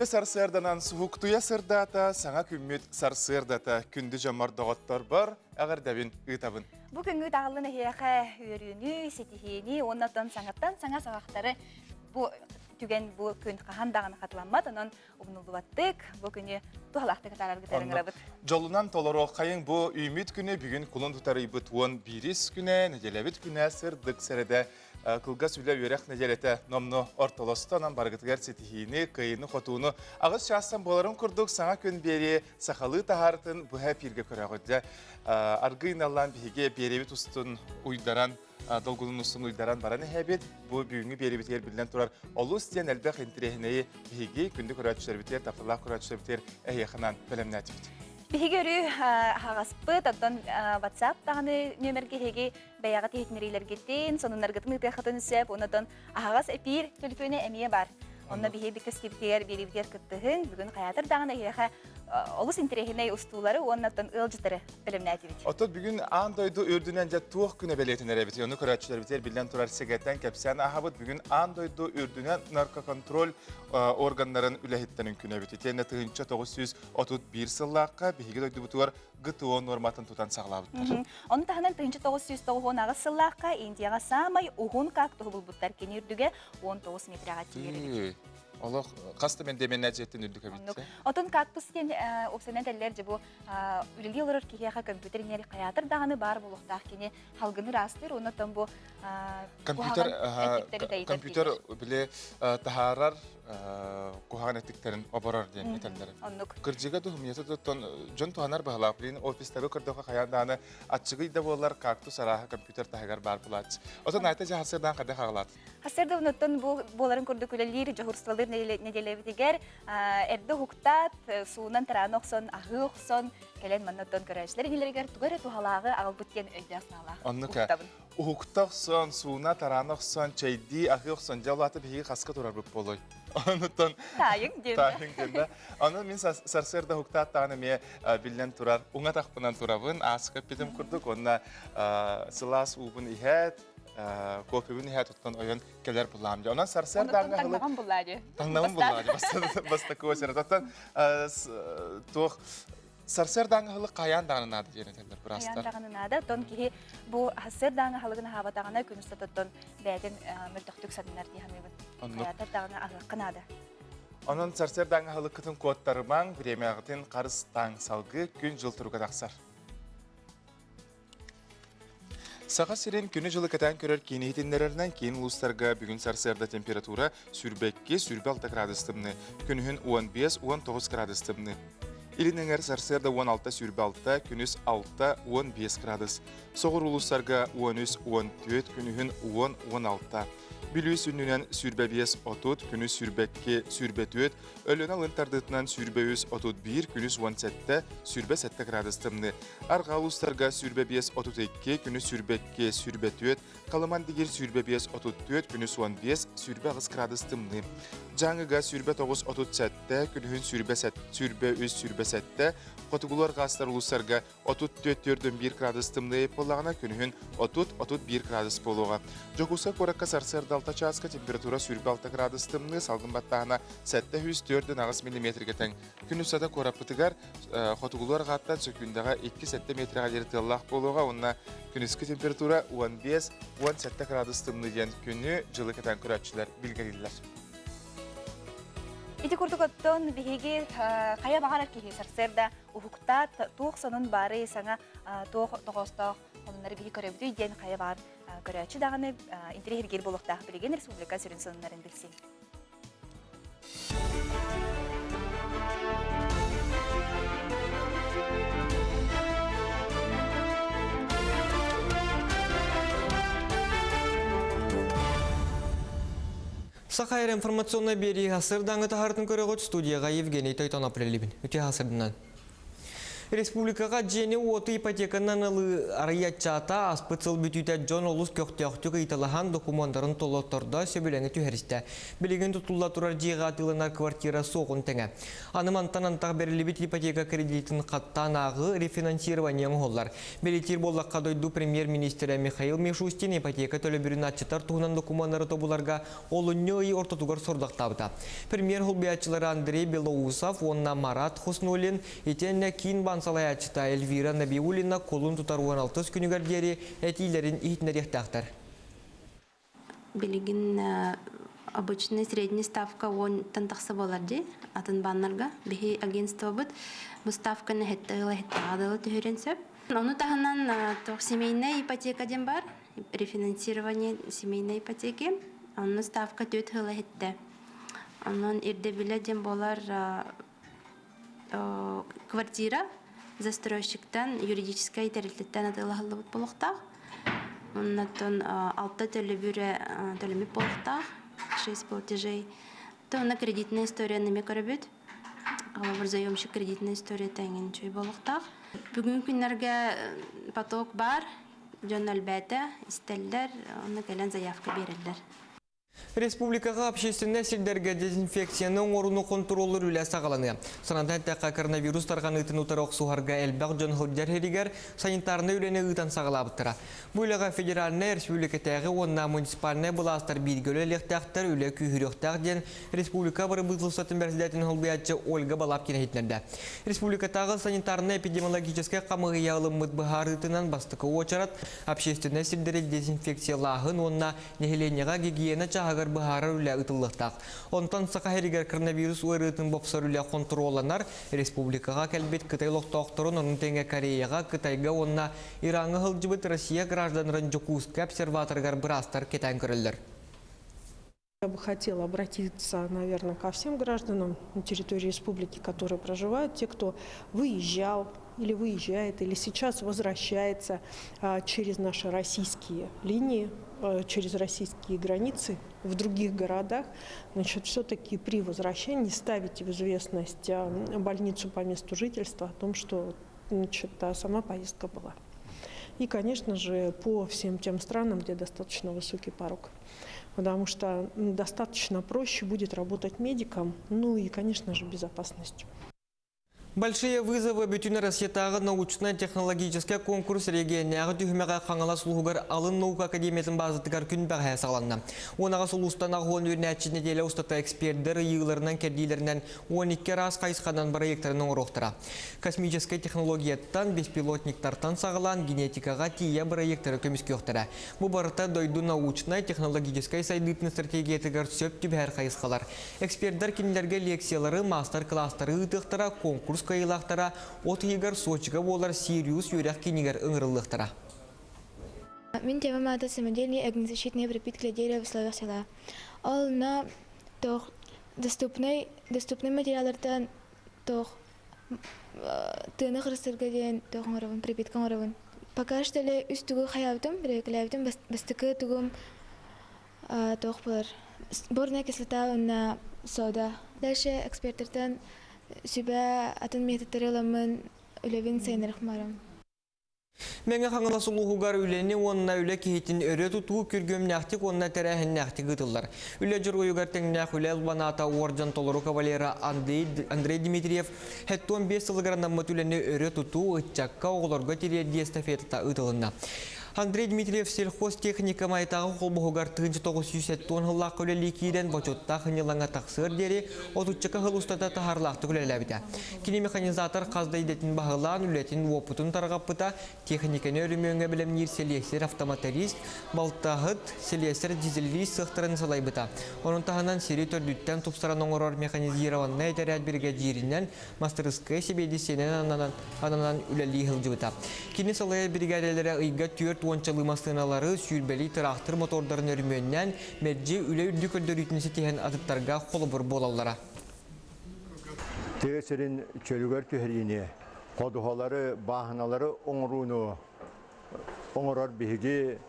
Сөрпө сарсыарданан суһуктуйа сырдаата, саҥа күммүт сарсыардата күндү дьоммор доҕотторбор эҕэрдэбин ыытабын. Бу күҥҥү таҕыллын эһиэхэ үөрүүнү, ситиһиини уонна оттон саҥаттан саҥа саҕахтары бу түгэн бу күн хаһан даҕаны хатыламмат, онон умнуллубаттык бу күнү туһалаахтык атаараргытыгар ыҥырабыт. Дьолунан толоруоххайыҥ бу үүммүт күнү бүгүн кулун тутарыйбыт 11-ис күнэ, нэдиэлэбит күнэ сырдык сэрэдэ кылгас үлэ-үөрэх нэдиэлэтэ номнуо ортолосто, онон барыгытыгар ситиһиини, кыайыыны-хотууну аҕыс чаастан буоларын курдук саҥа күн биэрии сахалыы таһаарытын быһа эфиргэ көрөҕүт. Дьэ, аргыый наллаан биһиги биэриэбит устун уйдаран, долгунун устун уйдаран баран иһэбит. Бу бүгүҥҥү биэриибитигэр биллэн турар олус диэн элбэх интэриэһинэйи биһиги күндү көрөөччүлэрбитигэр, тапталлаах көрөөччүлэрбитигэр эһиэхэ бэлэмнээтибит. Биһиги өрүү аһаҕаспыт, оттон WhatsApp даҕаны нүөмэргэ эһиги бэйэҕит иһитиннэриилэргитин, сонуннаргытын ыытыаххытын сөп, онон аһаҕас эпиир төлөпүөнэ эмиэ баар. Онно биһиги көстүүбүтүгэр, биэриибитигэр кыттыһыҥ. Бүгүн хайаатар даҕаны эһиэхэ олус интэриэһинэй устуулары уонна оттон ыалдьыттары бэлэмнээтибит. Оттон бүгүн аан дойду үрдүнэн дьэ туох күнэ бэлиэтэнэр эбит? Ону көрөөччүлэрбитигэр биллэн турар сэгэтэн кэпсээн аһабыт. Бүгүн аан дойду үрдүнэн наркоконтроль органнарын үлэһиттэрин күнэ эбит. Итиэннэ 1931 сыллаахха биһиги дойдубутугар ГТО нуорматын тутан саҕалаабыттар. Ону таһынан 1998 сыллаахха Индияҕа саамай уһун кактуһу булбуттар. Кини үрдүгэ 19 метрага тиийэр эбит. Олох хас да мендеменнэ дьиэттэн үрдүк эбит. Отон кактус диэн опсанан этэллэр же бу үлэлии олорор киһиэхэ компьютер иҥэр хайаатар даҕаны баар буолуохтаах кини халгыны ыраастыыр уонна оттон бу компьютер компьютер били таһаарар куһаҕан эттиктэрин оборор диэн этэллэр. Оннук. Кырдьыга туһумньата туттан дьон туһанар баһылаах. Билин офистары көрдөхө хайаан даҕаны аччыгый да буоллар кактус арааһа компьютер таһыгар баар булааччы. Отон айта дьэ хасырдаан хайдах аҕалаат? Хасырда онуттан бу буоларын курдук үлэлиир дьоһурстволыыр нэдиэлэбитигэр эрдэ уһуктаат, суунан тараана охсон, аһыы охсон, кэлэн манна оттон көрөөччүлэр иннилэригэр тугу эрэ туһалааҕы аҕалбыт диэн өйдөөх санаалаах Оннук уһукта охсон, сууна тараана охсон, чэйдии, аһыы охсон, дьэ ол аата биһиги хаска турарбыт буолуой? Онуттан Таайыҥ диэн. Таайыҥ диэн да. Аны мин сарсыарда уһуктааттаҕына эмиэ биллэн турар, уҥа атахпынан турабын, ааска эппитим курдук, уонна сылаас уубун иһээт, кофебин иһээт оттон ойон кэлэр булаам дии. Онон сарсыардааҥҥы аһылык... Таҥнаҕын буллаа дии. Таҥнаҕын буллаа дии, бастакы уочарат. Оттон туох Сарсыардааҥы аһылык хайаан даҕаны наада диэн этэллэр быраастар. Хайаан даҕаны наада. Оттон киһи бу сарсыардааҥы аһылыгын аһаабатаҕына күн устатыттан бэйэтин мөлтөхтүк сананар дии саныыбын. Хайаатар даҕаны аһыахха наада. Онон сарсыардааҥы аһылыккытын куоттарымаҥ, бириэмэҕитин харыстааҥ, салгыы күн-дьыл туруга тахсар. Саха сирин күнү-дьылы кэтээн көрөр киин иһитиннэрэринэн киин улуустарга бүгүн сарсыарда температура 22 26 градус тымныы, күнүһүн 15-19 градус тымныы. Илин эҥэр сарсыарда 16-26, күнүс 6-15 градус. Соҕуруу улуустарга 13-14, күнүһүн 10-16. Бүлүү сүнньүнэн 25-30, күнүс 22-24, Өлүөнэ алын тардыытынан 23-31, күнүс 17, 27 градус тымныы. Арҕаа улуустарга 25-32, күнүс 22, 24, Халыман дигир 25-34, күнүс 15, 28 градус тымныы. Дьааҥыга 29-37, күнүһүн 23, 27, хотугулуу арҕаастар улуустарга 34-41 градус тымныы буоллаҕына, күнүһүн 30-31 градус буолуоҕа. Дьокуускай куоракка сарсыарда 6 чааска температура 26 градус тымныы, салгын баттааһына 704,8 миллиметргэ тэҥ. Күн устата куораппытыгар хотугулуу арҕааттан сөкүүндэҕэ 2-7 метрэҕэ диэри тыаллаах буолуоҕа уонна күнүскү температура 15-17 градус тымныы диэн күнү дьылы кэтээн көрөөччүлэр билгэлииллэр. Ити курдук оттон биһиги хайа баҕарар киһи сарсыарда уһуктаат туох сонун баарый саҥа туох тоҕоостоох сонуннары биһи көрөбүтүй диэн хайа баар көрөөччү даҕаны интэриэһиргиир буолуохтаах билигин республика сүрүн сонуннарын билсиҥ. Саха информационнай биэрии сырдааҥы таһаартын көрөҕүт студияға Евгений Тойтонов үлэлиибин. Үтүө сырдынан. Республикаҕа дьиэни-уоту ипотеканан ылыы арыйаччаата ааспыт сыл бүтүүтэ дьон олус көхтөөхтүк ыйыталаһан докумуоннарын толоттордо, сөбүлэҥи түһэристэ. Билигин тутулла турар дьиэҕэ атыыланар квартира суоҕун тэҥэ. Аны мантан антах бэриллибит ипотека кредитин хаттаан ааҕыы рефинансирование оҥоһуллар. Бэлиэтиир буоллахха, дойду премьер-министрэ Михаил Мишустин ипотека төлөбүрүн аччатар туһунан докумуоннары тобуларга олунньу ый ортотугар сорудахтаабыта. Премьер солбуйааччылара Андрей Белоусов уонна Марат Хуснуллин итиэннэ Киин баан салайааччыта Эльвира Набиуллина кулун тутар 16 күнүгэр диэри этиилэрин иһитиннэриэхтээхтэр. Билигин обычный средний ставка уонтан тахса буолар дии атын бааннарга. Биһи агентствобыт бу ставканы хэттэ ыла хэттэ дылы түһэрин сөп. Ону таһынан туох семейная ипотека диэн бар, рефинансирование семейной ипотеки. Онно ставка түөрт ыла хэттэ. Онон ирдэбилэ диэн буолар квартира застройщиктан юридическай тэрилтэттэн атыылаһыллыбыт буолуохтаах. Оннотон алта төлөбүрэ төлөмүт буолуохтаах, шесть платежей. То онно кредитная историяны эмиэ көрөбүт. Холобур, заемщик кредитная история тэҥин үчүгэй буолуохтаах. Бүгүн күннэргэ поток бар, дьон элбээтэ, истэллэр, онно кэлэн заявка биэрэллэр. Республикаҕа общественнай сирдэргэ дезинфекцияны оҥорууну хонтуруоллуур үлэ саҕаланыа. Санатан эттэххэ, коронавирус тарҕаныытын утары охсуһарга элбэх дьон сылдьар сиригэр санитарнай үлэни ыытан саҕалаабыттара. Бу үлэҕэ федеральнай, республикатааҕы уонна муниципальнай былаастар бииргэ үлэлиэхтээхтэр, үлэ күүһүрүөхтээх диэн республика бырабыыталыстыбатын бэрэссэдээтэлин солбуйааччы Ольга Балабкина иһитиннэрдэ. Республикатааҕы санитарнай-эпидемиологическай хамыыһыйа ылыммыт быһаарыытынан бастакы уочарат общественнай сирдэри дезинфекциялааһын уонна Нэһилиэнньэҕэ гигиена чааһыгар быһаарар үлэ ыытыллыахтаах. Онтон Саха сиригэр коронавирус ыарыытын бопсор үлэ хонтуруолланар. Республикаҕа кэлбит Кытай олохтоохторун, ону тэҥэ Кореяҕа, Кытайга уонна Ираҥҥа сылдьыбыт Россия гражданнарын Дьокуускай обсерваторыгар быраастар кэтээн көрөллөр. Я бы хотела обратиться, наверное, ко всем гражданам на территории республики, которые проживают, те, кто выезжал или выезжает, или сейчас возвращается через наши российские линии, через российские границы в других городах, значит, все-таки при возвращении ставите в известность больницу по месту жительства о том, что значит, сама поездка была. И, конечно же, по всем тем странам, где достаточно высокий порог. Потому что достаточно проще будет работать медикам, ну и, конечно же, безопасность. Большие вызовы бүтүн Россиятааҕы научнай-технологическай конкурс регионнааҕы түһүмэҕэ Хаҥалас улууһугар Алын наука академиятын баазатыгар күн бэҕэһээ саҕаланна. 10 улуустан 80 үөрэнээччи нэдиэлэ устата экспердэр ыйыыларынан-кэрдиилэринэн 12 араас хайысханан бырайыактарын оҥоруохтара. Космическай технологияттан, беспилотниктартан саҕалаан генетикаҕа тиийэ бырайыактары көмүскүөхтэрэ. Бу барыта дойду научнай, технологическай сайдыытын стратегиятыгар сөп түбэһэр хайысхалар. Экспердэр кинилэргэ лекциялары, маастар-кылаастары ыытыахтара, конкурс кыайыылаахтара от ыйыгар Сочига буолар Сириус үөрэх киинигэр ыҥырыллыахтара. Мин темам аата самодельные огнезащитные припитки для дерева в условиях села. Ол на тох доступный доступный материаллартан тох тыаны хырыстырга диэн тох оҥоробун, припитка оҥоробун. Пока что ли үс тугу хайаабытым, бирекелээбитим, бастакы тугум туох буолар борная кислота уонна сода. Дальше эксперттэртэн сүбэ атын методтары ыламмын үлэбин сайыннарыахмарым. Мэҥэ Хаҥалас улууһугар үлэни уонна үлэ киһитин өрө тутуу күргүөмнээхтик уонна тэрээһиннээхтик ыытыллар. Үлэ дьоруойугар тэҥнээх үлэ албанаата уордьан толору кавалера Андрей, Андрей Дмитриев 75 сылыгар анаммыт үлэни өрө тутуу ыччакка оҕолорго тириэрдии эстафетата ыытылынна. Андрей Дмитриев сельхозтехника Майтааҕы холбоһугар 1970 сыллаахха үлэлии киирэн бочуоттаах ынньылаҥа тахсыар диэри отуччака сыл устата таһаарылаахтык үлэлээбитэ. Кини механизатор хас да идэтин баһылаан үлэтин уопутун тарҕаппыта, техниканы өрөмүөҥҥэ бэлэмниир сэлиэсэр-автомоторист, балтаһыт, сэлиэсэр-дизелист сыахтарын салайбыта. Онон таһынан сири төрдүттэн тупсаран оҥорор механизированнай этэрээт биригэдьииринэн мастарыскыай сэбиэдиссэйинэн ананан, ананан үлэлии сылдьыбыта. Кини салайар биригээдэлэрэ ыйга түөрт уончалыы массыыналары, сүүрбэлии тыраахтыр мотордарын өрөмүөннээн, мэлдьи үлэ үрдүк көрдөрүүтүн ситиһэн атыттарга холобур буолаллара. Тыа сирин чөлүгэр түһэриини, ходуһалары, бааһыналары оҥорууну оҥорор биһиги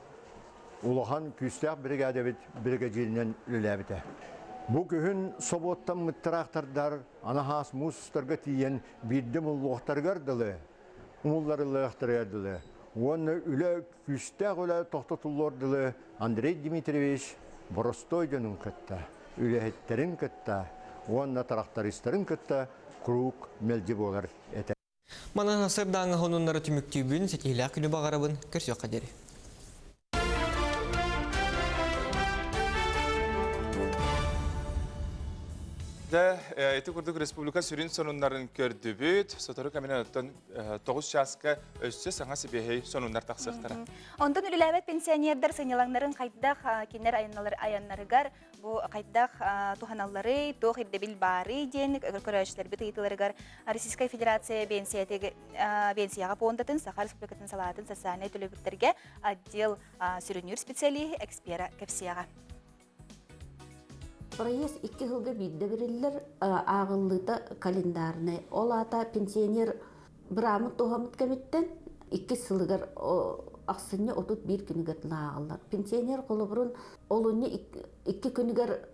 улахан күүстээх биригээдэбит биригэдьииринэн үлэлээбитэ. Бу күһүн собуоттаммыт тыраахтардар анаһаас муус устарга тиийэн биирдэ муллуохтарыгар дылы. Умулларыллыахтарыгар дылы уонна үлэ күүстээх үлэ тохтотуллуор дылы Андрей Дмитриевич боростуой дьонун кытта, үлэһиттэрин кытта уонна трактористарын кытта куруук мэлдьи буолар этэ. Манан сырдааҥы сонуннары түмүктүүбүн, ситиһиилээх күнү баҕарабын, көрсүөххэ диэри. Дэ, ити курдук республика сүрүн сонуннарын көрдүбүт. Сотору кэминэн оттон 9 чааска өссө саҥа сибиэһэй сонуннар тахсыахтара. Онтон үлэлээбэт пенсионердар сынньалаҥнарын хайдах кинилэр айаннарыгар бу хайдах туһаналларый, туох ирдэбил баарый диэн көрөөччүлэрбит ыйытыыларыгар Российскай Федерация биэнсийэҕэ пуондатын Саха Республикатын салаатын социальнай төлөбүрдэргэ отдел сүрүннүүр специалиһи экспера кэпсиэҕэ. Проезд икки сылга биирдэ бэриллэр, ааҕыллыыта календарнай. Ол аата пенсионер быраамын туһаммыт кэмиттэн иккис сылыгар ахсынньы 31 күнүгэр ааҕыллар. Пенсионер холобурун олунньу икки күнүгэр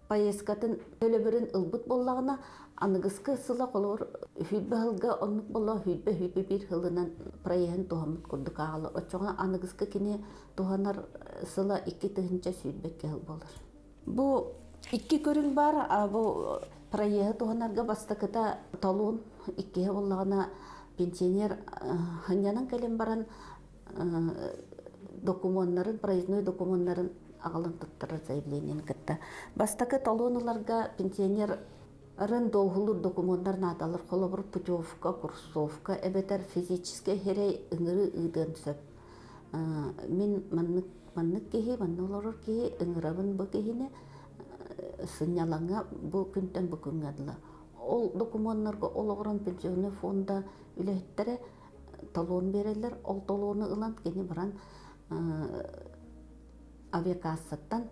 поездкатын төлөбүрүн ылбыт буоллаҕына, аныгыскы сыла холобур сүүрбэ сылга оннук буолла сүүрбэ сүүрбэ биир сылынан проеһын туһаммыт курдук ааҕыллар. Оччоҕо аныгыскы кини туһанар сыла 2022 сыл буолар. Бу икки көрүҥ баар. Бу проеһы туһанарга бастакыта талон, иккиһэ буоллаҕына пенсионер сынньанан кэлэн баран докумуоннарын, проездной докумуоннарын аҕалан туттарар заявлениени кытта. Бастакы талон ыларга пенсионер рын дооһулуур докумуоннар наадалар. Холобур, путевка, курсовка эбэтэр физическэй сирэй ыҥырыы ыытыан сөп. Мин маннык маннык киһи, манна олорор киһи ыҥырабын бу киһини сынньалаҥҥа бу күнтэн бу күҥҥэ дылы. Ол докумуоннарга олоҕуран пенсионный фонда үлэһиттэрэ талон биэрэллэр. Ол талону ылан кини баран авиакассаттан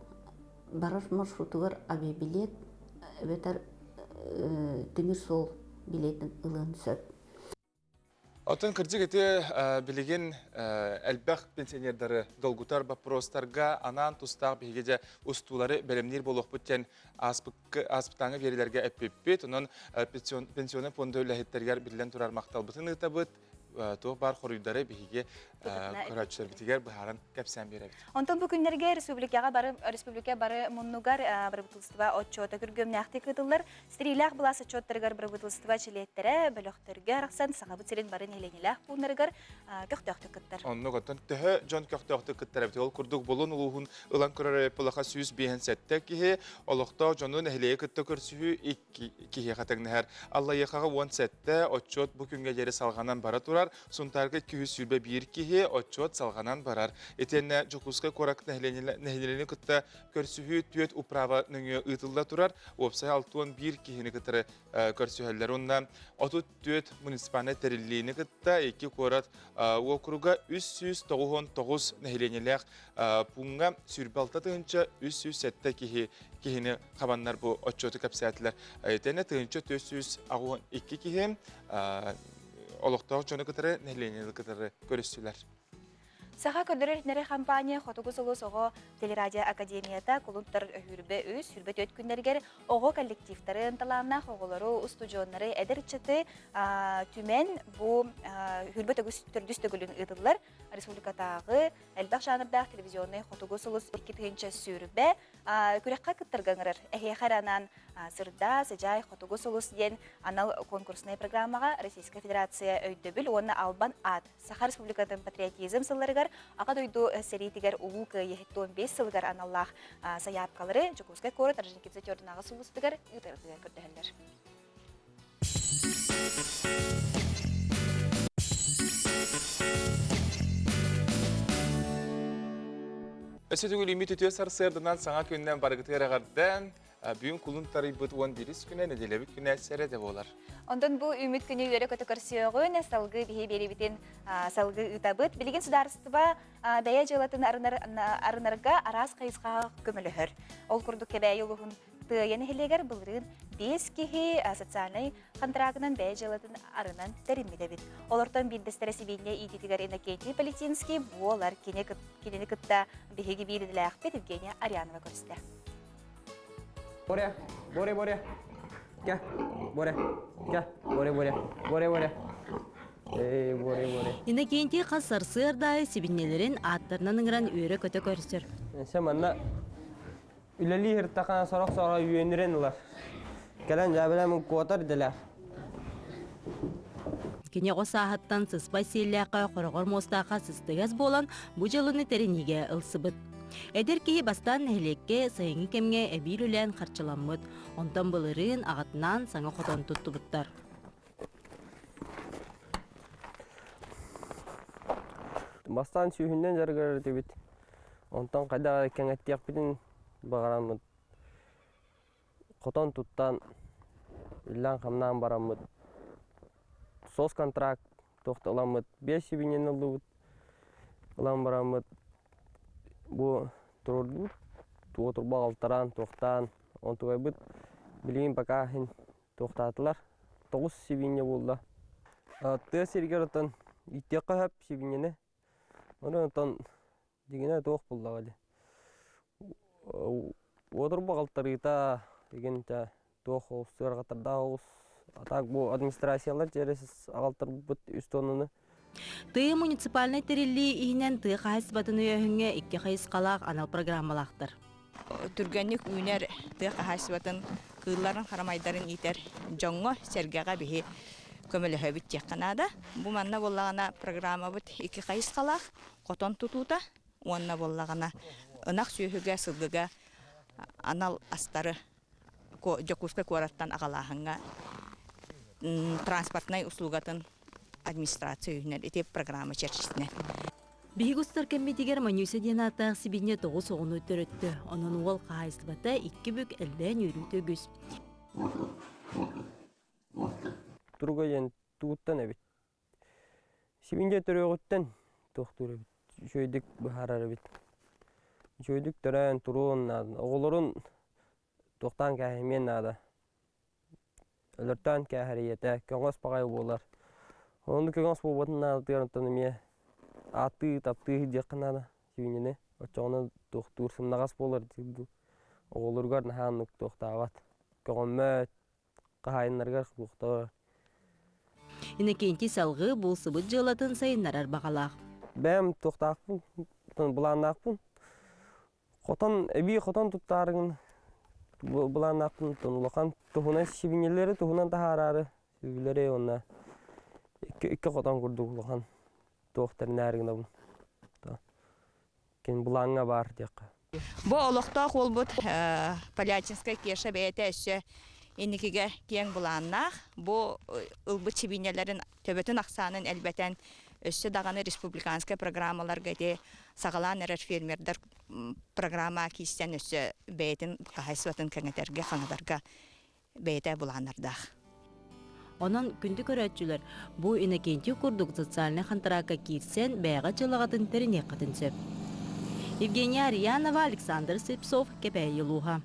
барар маршрутугар авиабилет эбэтэр тимир суол билетин ылыан сөп. Оттон кырдьык ити билигин элбэх пенсионердары долгутар боппуруостарга анаан тустаах биһиги дьэ устуулары бэлэмниир буолуохпут диэн ааспытааҥы биэриилэргэ эппиппит. Онон пенсионный фонда үлэһиттэригэр биллэн турар махталбытын ыытабыт. Туох баар хоруйдары биһиги көрөөччүлэрбитигэр быһааран кэпсээн биэрэбит. Онтон бу күннэргэ республикаҕа бары республика бары муннугар бырабыыталыстыба отчуота күргүөмнээхтик ыытыллар. Сириилээх былаас отчуоттарыгар бырабыыталыстыба чилиэттэрэ бөлөхтөргө арахсан Сахабыт сирин бары нэһилиэнньэлээх пууннарыгар көхтөөхтүк кыттар. Оннук оттон төһө дьон көхтөөхтүк кыттар эбит. Ол курдук Булун улууһун ылан көрөр Пылаха 157 киһи, олохтоох дьону нэһилиэги кытта көрсүһүү икки киһиэхэ тэҥнэһэр. Аллайыахаҕа 17, отчуот бу күҥҥэ диэри салҕанан бара турар. Сунтаарга 221 киһи, отчуот салҕанан барар. Итиэннэ Дьокуускай куорат нэһилиэнньэни кытта Көрсүһүү түөрт управа нөҥүө ыытылла турар, уопсай 61 киһини кытары көрсүһэллэр. Уонна 34 муниципальнай тэриллиини кытта икки куорат уокуруга 399 нэһилиэнньэлээх пууҥҥа 26 тыһыынча 307 киһи киһини хабаннар бу отчуоту кэпсээтилэр. Итиэннэ тыһыынча 482 киһи олохтоох дьону кытары нэһилиэнньэни кытары көрүстүлэр. Саха көрдөрөр-иһитиннэрэр компания Хотугу сулус оҕо телерадио академията кулун тутар өһүүрбэ үс, сүүрбэ түөрт күннэригэр оҕо коллективтарын, талааннаах оҕолору, устудьуоннары, эдэр ыччаты түмэн бу сүүрбэ төрдүс төгүлүн ыытыллар республикатааҕы элбэх жанрдаах телевизионнай Хотугу сулус 2020 күрэххэ кыттарга ыҥырар. Эһиэхэ эрэ анаан Сырдаа, Сыдьаай Хотугу сулус диэн анал конкурснай программаҕа Российскай Федерация өйдөбүл уонна албан аат Саха Республикатын патриотизм сылларыгар Аҕа дойду сэриитигэр Улуу Кыайыы 75 сылыгар аналлаах сайаапкалары Дьокуускай куорат Орджоникидзе Тердунааҕы сулуустугар ыытарытыгар көрдөһөллөр. Өссө төгүл үмүт үтүө сарсыарданан саҥа күннэн барыгытыгар эҕэрдэн Бүгүн кулун тарыйбыт 11 күнэ нэдиэлэбит күнэ сэрэдэ буолар. Онтон бу үүмүт күнү үөрэ-көтө көрсүөҕүн, салгыы биһи биэриибитин салгыы ыытабыт. Билигин судаарыстыба бэйэ дьыалатын арынарга араас хайысхаҕа көмөлөһөр. Ол курдук Кэбээйи улууһун Тыайа нэһилиэгэр былырыын биэс киһи социальнай хантыраагынан бэйэ дьыалатын арынан тэриммит эбит. Олортон биирдэстэрэ сибиинньэ иитиитигэр Иннокентий Полетинский буолар. Кинини кытта биһиги биир идэлээхпит Евгения Арьянова көрүстэ. Боря, Боря, Боря. Кэ, Боря, кэ, Боря, Боря, Боря, Боря. Эй, буори, буори. Иннокентий хас сарсыарда аайы сибинньэлэрин ааттарынан ыҥыран үөрэ-көтө көрсөр. Сэ манна үлэлии сырыттаххына сорох-сороҕо үөнүрэн ылар. Кэлэн дьээбэлээн куотар идэлээх. Кини оҕо сааһыттан сыспай сиэллээххэ хороҕор муостаахха сыстыгас буолан бу дьылыны тэриниигэ ылсыбыт. Эдэр киһи бастаан нэһилиэккэ сайыҥҥы кэмҥэ эбии үлэлээн харчыламмыт. Онтон былырыын аҕатынаан саҥа хотон туттубуттар. Бастаан сүүһүнэн дьарыгырар этибит. Онтон хайдах кэҥэттиэхпитин баҕараммыт хотон туттан, үллээн-хамнаан бараммыт соцконтракт туох да ыламмыт биэс сибиинньэни ыллыбыт. Ылан бараммыт бу туруордубут туотурба алтараан туохтаан онтугайбыт билигин пока иһин туохтаатылар 9 сибиинньэ буолла. Тыа сиригэр оттон ииттиэххэ сөп сибиинньэни. Онон оттон дьиҥинэ туох буллаҕа дии. Уотурба алтарыыта игин туох оҕус сыарҕатардаах оҕус а так бу администрациялар через аҕалтарбыт үс тоннаны Тыа муниципальнай тэриллии иһинэн тыа хаһаайыстыбатын өйөөһүҥҥэ икки хайысхалаах анал программалаахтар. Түргэнник үүнэр тыа хаһаайыстыбатын кыылларын харамайдарын иитэр дьоҥҥо сэргэҕэ биһи көмөлөһөбүт диэххэ наада. Бу манна буоллаҕына программабыт икки хайысхалаах хотон тутуута уонна буоллаҕына ынах сүөһүгэ сылгыга анал астары Дьокуускай куораттан аҕалааһыҥҥа транспортнай услугатын администрация үһүнэн ити программа чэрчитинэн. Биһиги устар кэммитигэр Манюся диэн ааттаах сибиинньэ 9 оҕону төрөттө. Онон уол хаһаайыстыбата икки бүк элбээн үөрүүтэ үгүс. Туруга диэн тугуттан эбит. Сибиинньэ төрүөҕүттэн туохтуур эбит, үчүгэйдик быһаарар эбит. Үчүгэйдик төрөөн туруон наада. Оҕолорун туохтаан кээһимиэн наада. Өлөртөөн кээһэр ийэтэ көҥөс баҕайы буолар. Ону көҥөс буолбатын наадатыгар онтон эмиэ ааттыы, таптыы диэххэ наада сибиинньэни. Оччоҕуна туохтуур сымнаҕас буолар диир дуу. Оҕолоругар наһаа оннук туохтаабат. Көҕөммөт, хаһаайыннарыгар туохтаа. Иннокентий салгыы булсубут дьыалатын сайыннарар баҕалаах. Бэйэм туохтаахпын, былааннаахпын. Хотон, эбии хотон туттаарыгын былааннаахпын улахан туһунан сибиинньэлэри туһунан таһаараары сүбүлэри уонна икки, икки хотон курдук улахан туох тэринээри гынабын. Кин былааҥҥа баар диэххэ. Бу олохтоох уолбут Полячинскай Кеша бэйэтэ өссө инникигэ киэҥ былааннаах. Бу ылбыт сибиинньэлэрин төбөтүн ахсаанын элбэтэн өссө даҕаны республиканскай программаларга ити саҕалаан эрэр фермердэр программа киирсэн өссө бэйэтин хаһаайыстыбатын кэҥэтэргэ, хаҥатарга бэйэтэ былааннардаах. Онон күндү көрөөччүлэр, бу Иннокентий курдук социальнай хантараакка киирсэн бэйэҕэ дьыалаҕытын тэриниэххитин сөп. Евгения Арьянова, Александр Слепцов, Кэпээйи улууһа.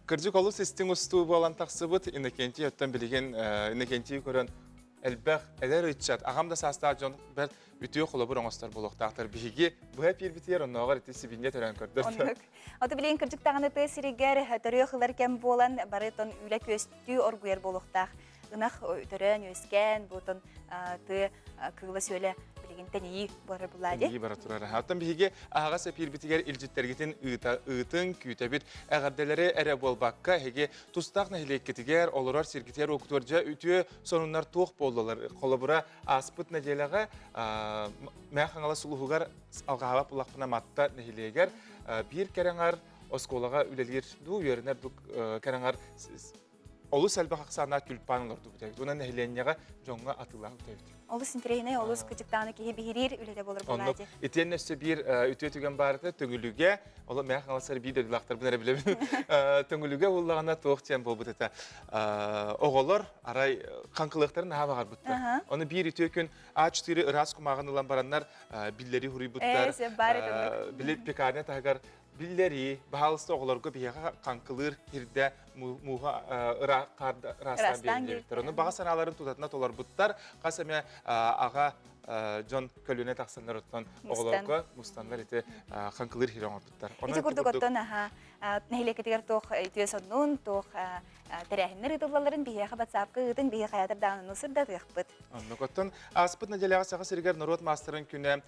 Кырдьык олус истиҥ устуу буолан тахсыбыт Иннокентий оттон билигин Иннокентийи көрөн элбэх эдэр ыччат, аҕам да саастаах дьон бэрт үтүө холобур оҥостор буолуохтаахтар. Биһиги быһа эпиирбитигэр оннооҕор ити сибиинньэ төрөөн көрдөр. Оннук. Ото билигин кырдьык даҕаны тыа сиригэр төрүөх ылар кэм буолан бары тон үлэ күөстүү оргуйар буолуохтаах. Ынах төрөөн үөскээн бу тон тыа кыыла-сүөлэ билигин тэнийии барар булаа Тэнийии бара турар. Оттон биһиги аһаҕас эпиирбитигэр илдьиттэргитин ыыта ыытыҥ, күүтэбит. Эҕэрдэлэри эрэ буолбакка, эһиги тустаах нэһилиэккитигэр, олорор сиргитигэр уокутугар дьэ үтүө сонуннар туох буоллалар? Холобура, ааспыт нэдиэлэҕэ Мэҥэ Хаҥалас улууһугар Алҕаһаабат буллахпына Матта нэһилиэгэр биир кэрэҥэр оскуолаҕа үлэлиир дуу, үөрэнэр дуу кэрэҥэр олус элбэх ахсааннаах тюльпан олордубут эбит. Уонна нэһилиэнньэҕэ дьоҥҥо атыылаабыт эбит. Олус интэриэһинэй, олус кыдьыктааны киһи биһириир үлэтэ буолар Оннук. буолааччы. Итиэннэ өссө биир үтүө түгэн баар этэ. Төҥүлүгэ, ол Мэҥэ Хаҥаластар биир дойдулаахтарбын эрэ билэбин. Төҥүлүгэ буоллаҕына туох диэн буолбут этэ. Оҕолор арай хаҥкылыахтарын наһаа баҕарбыттар. Ону биир үтүө күн А4 ыраас кумааҕын ылан бараннар биллэрии хуруйбуттар. Баар Били пекарня таһыгар биллэрии, баһаалыста оҕолорго биһиэхэ хаҥкылыыр хирдэ мууһа ыраастаан биэрбиттэр. Ону баҕа санааларын тутатына толорбуттар. Хас эмэ аҕа дьон көлүөнэ тахсаннар оттон оҕолорго мустаннар ити хаҥкылыыр хире оҥорбуттар. Ити курдук оттон аха нэһилиэккитигэр туох үтүө соннун, туох тэрээһиннэр ыытыллалларын биһиэхэ батсаапка ыытын биһи хайатар даҕаны сырдатыахпыт. Оннук оттон ааспыт нэдиэлэҕэ Саха сиригэр норуот маастарын күнэ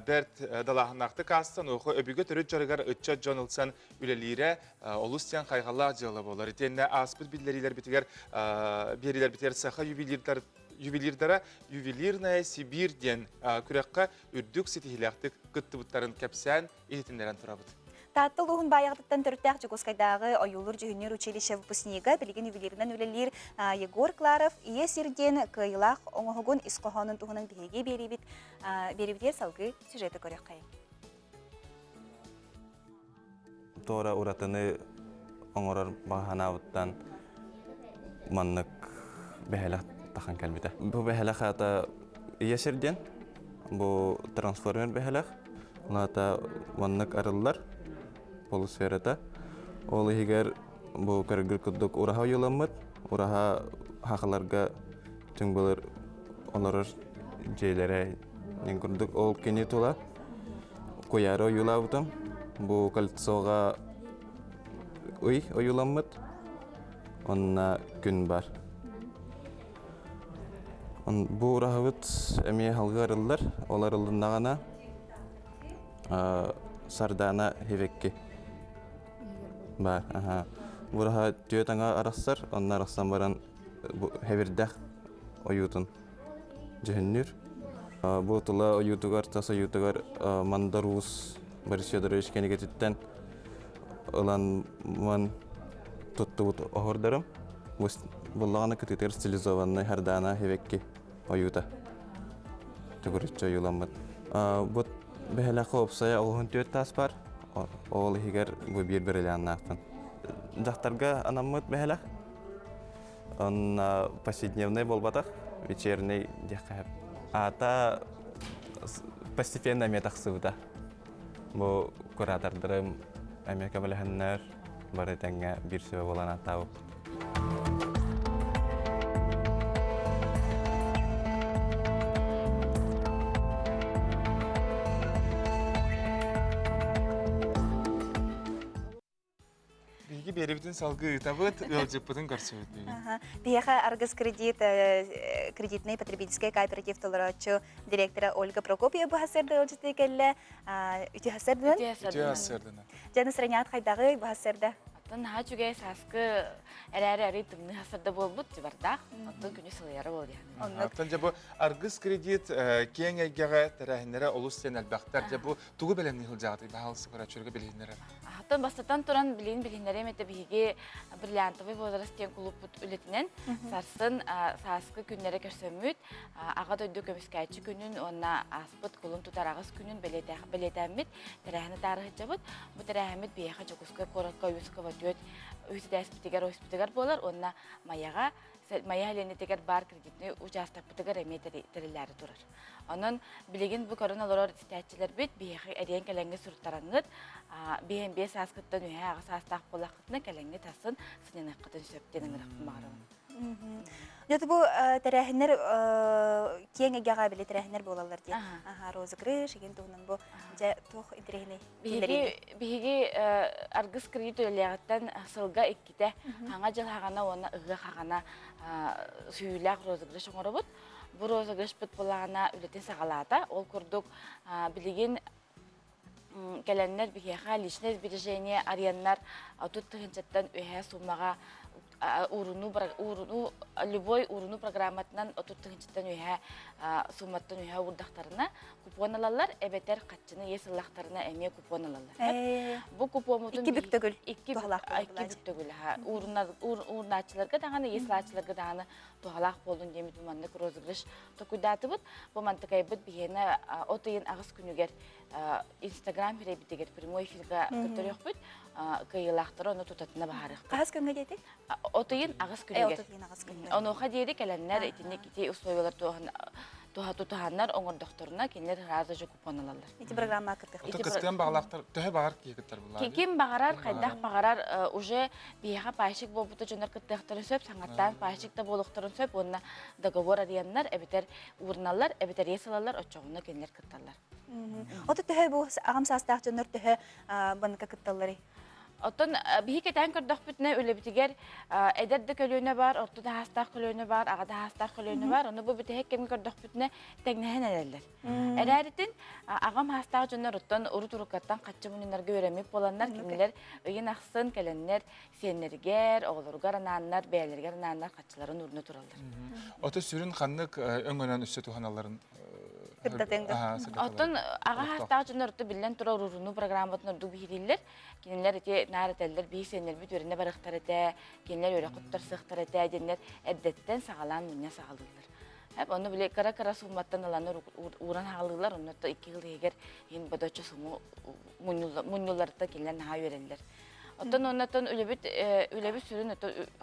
бэрт далааһыннаахтык аастан, уоху өбүгэ төрүт дьарыгар ыччат дьон ылсан үлэлиирэ олус диэн хайҕаллаах дьыала буолар. Итиэннэ ааспыт биллэриилэрбитигэр биэриилэрбитигэр саха ювелирдар ювелирдара «Ювелирная Сибирь» диэн күрэххэ үрдүк ситиһиилээхтик кыттыбыттарын кэпсээн иһитиннэрэн турабыт. Таатта улууһун Баайаҕатыттан төрүттээх Дьокуускайдааҕы ойуулуур-дьүһүннүүр училище выпускнига, билигин ювелирынан үлэлиир Егор Кларов «Ийэ сир» диэн кыайыылаах оҥоһугун ис хоһоонун туһунан биһиги биэриибит биэриибитигэр салгыы сюжеты көрүөххэйиҥ. Туора уратыны оҥорор баҕа санаабыттан маннык бэһэлэх тахан кэлбитэ. Бу бэһэлэх аата Ийэ сир диэн. Бу трансформер бэһэлэх. Ол маннык арыллар полусферата. Ол иһигэр бу көргүр курдук ураһа ойууламмыт. Ураһа хахаларга түҥ былыр олорор дьиэлэрэ диэн курдук. Ол кини тула куйаары ойуулаабытым. Бу кольцоҕа ый ойууламмыт. Онно күн бар. Бу ураһабыт эмиэ халгы арыллар. Ол арыллыннаҕына Сардаана Хивекки баар. Бу ураһа түөрт аҥа арахсар. Онно арахсан баран хэбирдэх ойуутун дьүһүннүүр. Бу тула ойуутугар, тас ойуутугар Мандар Уус Борис Федорович кинигэтиттэн ылан ман туттубут оһордорум. Буллаҕына кытыытыгар стилизованный Хардаана Хивекки ойуута төгүрүччү ойууламмыт. Бу бэһэлэххэ уопсайа олуһун түөрт таас бар. Ол иһигэр бу биир бриллианнаахпын. Дьахтарга анаммыт бэһэлэх. Онно повседневный буолбатах, вечерний диэххэ Аата постепенно эмиэ тахсыбыта. Бу куратордарым эмиэ көмөлөһөннөр, бары тэҥҥэ биир сүбэ буолан ааттаабыппыт. Биһиги биэрибитин салгыы ыытабыт, ыалдьыппытын көрсөбүт бүгүн. Биһиэхэ Аргыс кредит кредитный потребительскай кооператив толорооччу директора Ольга Прокопьева бу сарсыарда ыалдьытыы кэллэ. Үтүө сарсыарданан. Үтүө сарсыарданан. Дьэ, настроеният хайдаҕый бу сарсыарда? Оттон наһаа үчүгэй сааскы эрээри арый тымныы сарсыарда буолбут дьыбардаах. Оттон күнү сылыйара буолуо. Оттон дьэ бу Аргыс кредит киэҥ эйгэҕэ тэрээһиннэрэ олус диэн элбэхтэр. Дьэ бу тугу бэлэмнии сылдьаҕытый? Баһаалыста көрөөччүлэргэ билиһиннэрэр. Оттон бастатан туран билигин билиһиннэриэм этэ биһиги Бриллиантовый возраст диэн кулууппут үлэтинэн сарсын сааскы күннэри көрсөммүт Аҕа дойду көмүскээччи күнүн уонна ааспыт кулун тутар аҕыс күнүн бэлиэтээммит тэрээһини таарыһыччабыт. Бу тэрээһиммит биһиэхэ Дьокуускай куоракка Уйускова 4 үһүс этээспитигэр ойуспутугар буолар уонна Майаҕа Майа Элиэнэтигэр баар кредитный учаастакпытыгар эмиэ тэриллээри турар. Онон билигин бу көрөн олорор истээччилэрбит биһиэхэ эриэн кэлэҥҥит суруттараҥҥыт, биһиэн биэс сааскыттан үһэ аҕа саастаах буоллаххытына кэлэҥҥит асын сынньаныаххытын сөп диэн ыҥырахпын баҕарабын. Дьэ бу тэрээһиннэр киэҥ эйгэҕэ били тэрээһиннэр буолаллар диэн. Аха, розыгрыш игин туһунан бу дьэ туох интэриэһинэй Биһиги биһиги аргыс кредит үлэлиэҕиттэн сылга иккитэ хаҥа дьыл хаҕана уонна ыһыах хаҕана сүүйүүлээх розыгрыш оҥоробут. Бу розыгрышпыт былаана үлэтин саҕалаата. Ол курдук билигин кэлэннэр биһиэхэ личное сбережение арыйаннар 30 тыһыынчаттан үөһээ суумаҕа уурунуу уурунуу любой уурунуу программатынан 30 тыһыынчаттан үөһээ сууматтан үөһээ уурдахтарына купон ылаллар эбэтэр хаччыны иэс ыллахтарына эмиэ купон ылаллар. Бу купоммутун икки бүк төгүл икки бүк төгүл уурнааччыларга даҕаны иэс ылааччыларга даҕаны туһалаах буоллун диэммит бу маннык розыгрыш токуйдаатыбыт. Бу мантыкайбыт биһиэнэ от ыйын аҕыс күнүгэр Инстаграм сирэйбитигэр прямой эфирга көрдөрүөхпүт. Кыайыылаахтары ону тутатына баһаарыахпыт. Хаһыс күҥҥэ диэтий? От ыйын аҕыс күнүгэр. От ыйын аҕыс күнүгэр. Онуоха диэри кэлэннэр итинник ити условиялар туһан. туһа тутуһаннар оҥордохторуна кинилэр сразу же купон ылаллар. Ити программа кыттыах. Ото кыттыан баҕалаахтар төһө баҕар киһи кыттар буллаа? Ким баҕарар, хайдах баҕарар уже биһиэхэ пайщик буолбута дьоннор кыттыахтарын сөп, саҥаттаан пайщик да буолуохтарын сөп уонна договор арыйаннар, эбэтэр ууруналлар, эбэтэр иэс ылаллар, оччоҕуна кинилэр кытталлар. Ото төһө бу аҕам саастаах дьоннор төһө банка кытталларый? Оттон биһи кэтээн көрдөхпүтүнэ үлэбитигэр эдэр да көлүөнэ бар, орто да саастаах көлүөнэ бар, аҕа да саастаах көлүөнэ бар. Ону бу бүтэһик кэмҥэ көрдөхпүтүнэ тэҥнэһэн эрэллэр. Эрээритин аҕам саастаах дьоннор оттон урут-уруккаттан хаччы мунньунарга үөрэммит буоланнар, кинилэр ыйын ахсын кэлэннэр сиэннэригэр, оҕолоругар анааннар, бэйэлэригэр анааннар хаччыларын уурна тураллар. Ото сүрүн ханнык өҥөнөн өссө туһаналларын Оттон аҕа саастаах дьоннор орто биллэн турар урунуу программатын ордук биһирииллэр. Кинилэр ити наар этэллэр, биһи сиэннэрбит үөрэнэ барыахтар этэ, кинилэр үөрэх туттарсыахтар этэ диэннэр эрдэттэн саҕалаан мунньа саҕалыыллар. Эп ону били кыра-кыра суумматтан ылан ууран хаалыылар, онно икки жыл иһигэр иһин бодоччу суму мунньулларыттан кинилэр наһаа үөрэллэр. Оттон оннотон үлэбит үлэбит сүрүн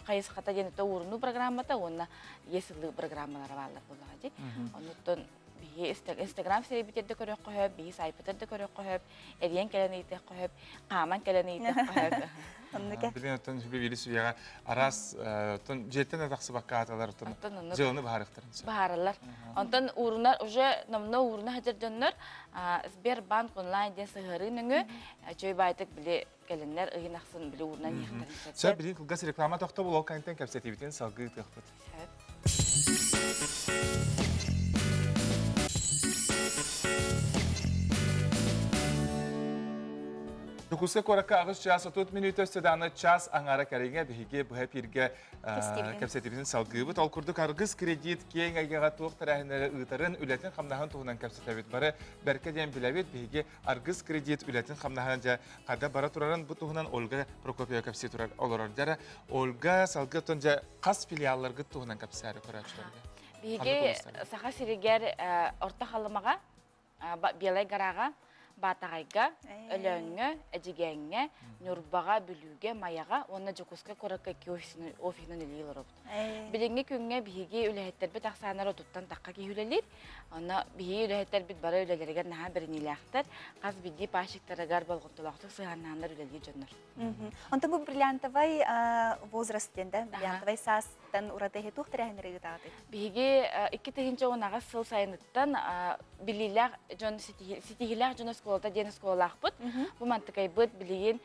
хайысхата диэн уурунуу программата уонна иэс ылыы программалара бааллар буоллаҕа дии. Оннуттан биһи Инстаграм сирэйбитигэр да көрүөххэ сөп, биһи сайтпытыгар да көрүөххэ сөп, эрийэн кэлэн ыйытыахха сөп, хааман кэлэн ыйытыахха сөп. Оннука. Билин оттон сүбэ бири сүбэҕэ араас оттон дьиэттэн да тахсыбакка ааталар оттон дьыаланы баһарыахтарын сөп. Баһараллар. Онтон ууруна уже номно ууруна сылдьар дьоннор Сбербанк онлайн диэн сыһыарыы нөҥүө чөй баайтык били кэлэннэр ыйын ахсын били уурунан иһиэхтэрин сөп. Сөп, билин кылгас реклама тохтобул, ол кэнниттэн кэпсэтиибитин салгыы ыытыахпыт. Сөп. Дьокуускай куоракка аҕыс чаас 30 мүнүүтэ өссө даҕаны час аҥаара кэриҥэ биһиги быһа эпииргэ кэпсэтиибитин салгыыбыт. Ол курдук Аргыс кредит киэҥ эйгэҕэ туох тэрээһиннэри ыытарын, үлэтин-хамнаһын туһунан кэпсэтэбит. Бары бэркэ диэн билэбит, биһиги Аргыс кредит үлэтин-хамнаһын дьэ хайдах бара турарын бу туһунан Ольга Прокопьева кэпсии турар олорор. Дьэ Ольга салгыы оттон дьэ хас филиалларгыт туһунан кэпсээри көрөөччүлэргэ? Биһиги Саха сиригэр Орто Халымаҕа Белай Гораҕа, Баатаҕайга, Өлөөҥҥө, Эдьигээҥҥэ, Ньурбаҕа, Бүлүүгэ, Майаҕа уонна Дьокуускай куоракка икки офиһынан үлэлии олоробут. Билиҥҥи күҥҥэ биһиги үлэһиттэрбит ахсааннара отуттан тахха киһи үлэлиир. Онно биһиги үлэһиттэрбит бары үлэлэригэр наһаа бэриниилээхтэр, хас биирдии пайщиктарыгар болҕомтолоохтук сыһыаннаһаннар үлэлиир дьоннор. Онтон бу бриллиантовай возраст диэн да, бриллиантовай саастан ураты эһи туох тэрээһиннэри ыытаҕытый? Биһиги 2018 сыл сайыныттан билиилээх дьон ситиһиилээх дьон оскуолата диэн оскуолалаахпыт. Бу мантыкайбыт билигин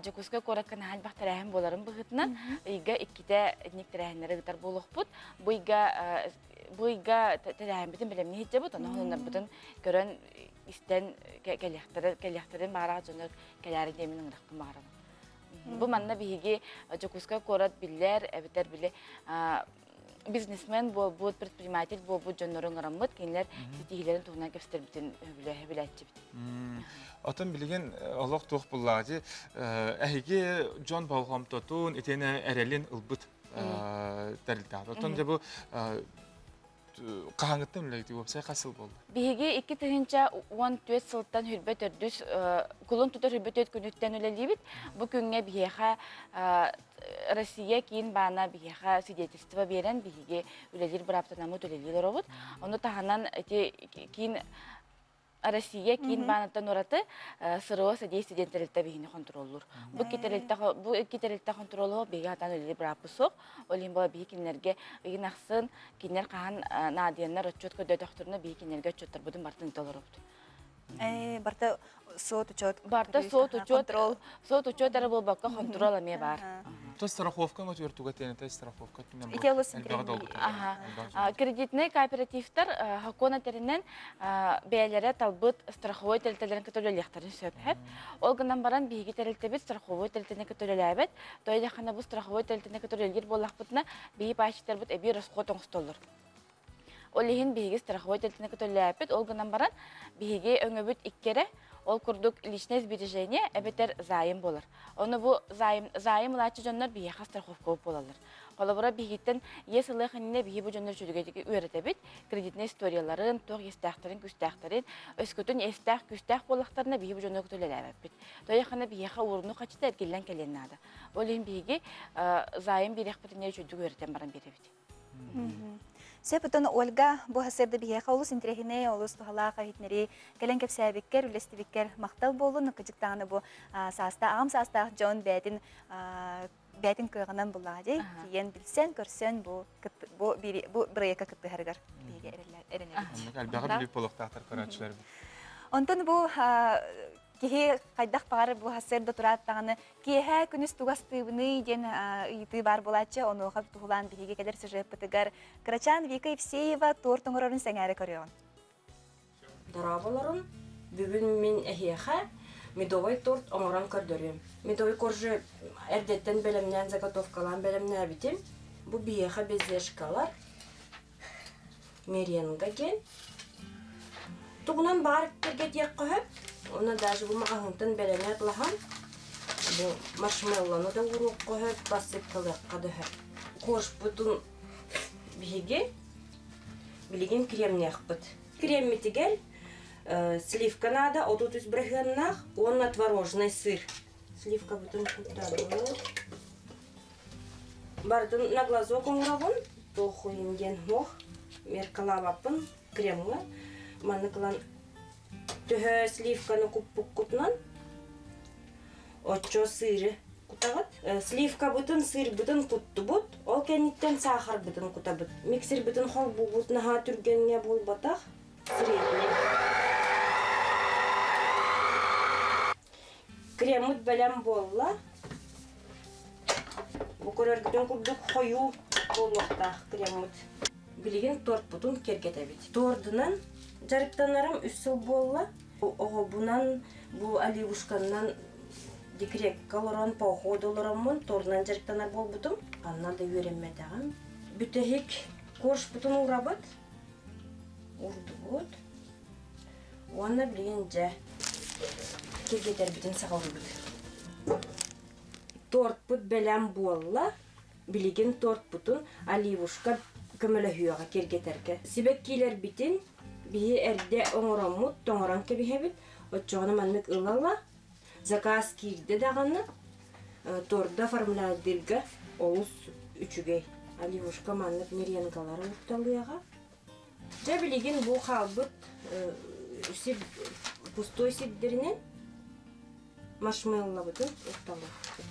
Дьокуускай куоракка наһаа элбэх тэрээһин буоларын быһыытынан ыйга иккитэ итинник тэрээһиннэри ыытар буолуохпут. Бу ыйга бу ыйга тэрээһиммитин бэлэмнии сылдьабыт, ону сонуннарбытын көрөн истэн кэлиэхтэрин кэлиэхтэрин баҕарар дьоннор кэлээри диэмин ыҥырахпын баҕарабын. Бу манна биһиги Дьокуускай куорат биллэр, эбэтэр били бизнесмен буолбут, предприниматель буолбут дьоннору ыҥыраммыт, кинилэр ситиһиилэрин туһунан кэпсэтэрбитин сөбүлээччибит. Отон билигин олох туох буллаҕа дии, эһиги дьон болҕомтотун итиэнэ эрэлин ылбыт тэрилтэҕит. Оттон дьэ бу хаһааҥҥыттан үлэлиигит уопсай хас сыл буолла? Биһиги 2014 сылтан хүрбэ төрдүс кулун тутар хүрбэ төрт күнүттэн үлэлиибит. Бу күҥҥэ биһиэхэ Россия киин баана биһиэхэ свидетельство биэрэн биһиги үлэлиир бырааптанаммыт үлэлии олоробут. Ону таһынан ити киин Россия киин бааныттан ураты СРО содействие диэн тэрилтэ биһини хонтуруоллуур. Бу икки тэрилтэ бу икки тэрилтэ хонтуруолуһу биһиги хатан үлэлиир бырааппыт суох. Ол иһин буола биһи кинилэргэ ыйын ахсын кинилэр хаһан наадыйаннар отчуот көрдөтөхтөрүнэ биһи кинилэргэ отчуоттарбытын барытын ыыта олоробут. Барта суот учет. Барта суот учет, суот учет эрэ буолбакка хонтуруол эмиэ баар. То страховка өтүөр тиэнэтэй страховка өттүнэн Ити олус элбэҕи долгутар. Кредитнэй кооперативтар сокуон этэринэн бэйэлэрэ талбыт страховой тэрилтэлэрин кытта үлэлиэхтэрин сөп. Ол гынан баран биһиги тэрилтэбит страховой тэрилтэни кытта үлэлээбэт. То есть бу страховой тэрилтэни кытта үлэлиир буоллахпытына, биһи пайщиктарбыт эбии расход оҥостоллор. Ол иһин биһиги страховой тэрилтэни кытта үлэлээппит. Ол гынан баран биһиги өҥөбүт икки эрэ. Ол курдук личное сбережение эбэтэр займ буолар. Ону бу займ, займ ылааччы дьоннор биһиэхэ страховка буолаллар. Холобура биһигиттэн иэс ылыах иннинэ биһи бу дьоннор үчүгэйдик үөрэтэбит, кредитнэй историяларын, туох иэстээхтэрин, күүстээхтэрин, өскөтүн иэстээх, күүстээх буоллахтарына биһи бу дьоннор кытта үлэлээбэппит. Тойоххана биһиэхэ уурунуу хачыта эргиллэн кэлиэн наада. Ол иһин биһиги займ биэриэхпитинэ үчүгэйдик үөрэтэн баран биэрэбит. Сөп отон Ольга бу сарсыарда биһиэхэ олус интэриэһинэй, олус туһалаах иһитиннэрии кэлэн кэпсээбиккэр, үллэстибиккэр махтал буоллун. Кыдьыктаҕына бу саастаах, аҕам саастаах дьон бэйэтин бэйэтин кыаҕынан буллаҕа дии, тиийэн билсэн, көрсөн бу бу бу бырайыакка кыттыһарыгар биһиги эрэнэбит. Элбэҕи билип буолуохтаахтар көрөөччүлэрбит. Онтон бу киһи хайдах баҕар бу сарсыарда тураат даҕаны киэһэ күнүс тугастыыбыный диэн ыйытыы баар буолааччы онуоха туһулаан биһиги кэлэр сюжеппытыгар кырачаан Вика Евсеева торт оҥорорун сэҥээрэ көрүөҕүн. Дорооболорун, бүгүн мин эһиэхэ медовай торт оҥорон көрдөрүөм. Медовый коржи эрдэттэн бэлэмнээн заготовкалаан бэлэмнээбитим. Бу биһиэхэ безешкалар, меренга диэн. Тугунан баар кэргэтиэххэ сөп. Уонна даже бу маҕаһыынтан бэлэмэ атлаһан, бу маршмеллону да ууруохха сөп, посыпкалыахха да сөп. Коржпутун биһиги билигин кремниэхпит. Креммитигэр сливка наада 33 бырыһыаннаах уонна творожный сыр. Сливкабытын куттабыт. Барытын на глазок оҥоробун, туох диэн суох, меркалаабаппын кремҥа. Маннык ылан төһө сливканы куппуккутунан оччо сыыры кутаҕыт. Сливкабытын, сыырбытын куттубут, ол кэнниттэн саахарбытын кутабыт. Миксербитин холбуубут наһаа түргэҥҥэ буолбатах, средний. Креммут бэлэм буолла. Бу көрөргүтүн курдук хойуу буолуохтаах креммут. Билигин тортпутун киэргэтэбит. Тордунан дьарыктанарым үс сыл буолла. Оҕобунан бу оливушканнан декрекка олорон, походу олороммун торунан дьарыктанар буолбутум. Ханна да үөрэммэтэҕим. Бүтэһик коржпутун уурабыт. Уурдубут. Уонна билигин дьэ киргэтэрбитин саҕалыыбыт. Тортпут бэлэм буолла. Билигин тортпутун оливушка көмөлөһүөҕэ киргэтэргэ. Сибэккилэрбитин биһи эрдэ оҥороммут, тоҥорон кэбиһэбит. Оччоҕуна маннык ыла-ыла заказ киирдэ даҕаны торду оформляйдыырга олус үчүгэй. Оливушка маннык меренгалары укталыаҕа. Дьэ билигин бу хаалбыт сир пустой сирдэринэн маршмеллобутун укталыахпыт.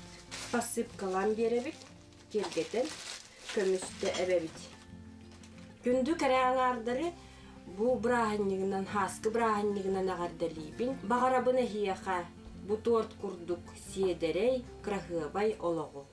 Посыпкалаан биэрэбит, киэргэтэн, көмүстэ эбэбит. Күндү кэрэ аҥаардары бу бырааһынньыгынан, һааскы бырааһынньыгынан эҕэрдэлиибин. Баҕарабын эһиэхэ бу торт курдук сиэдэрэй, кыраһыабай олоҕу.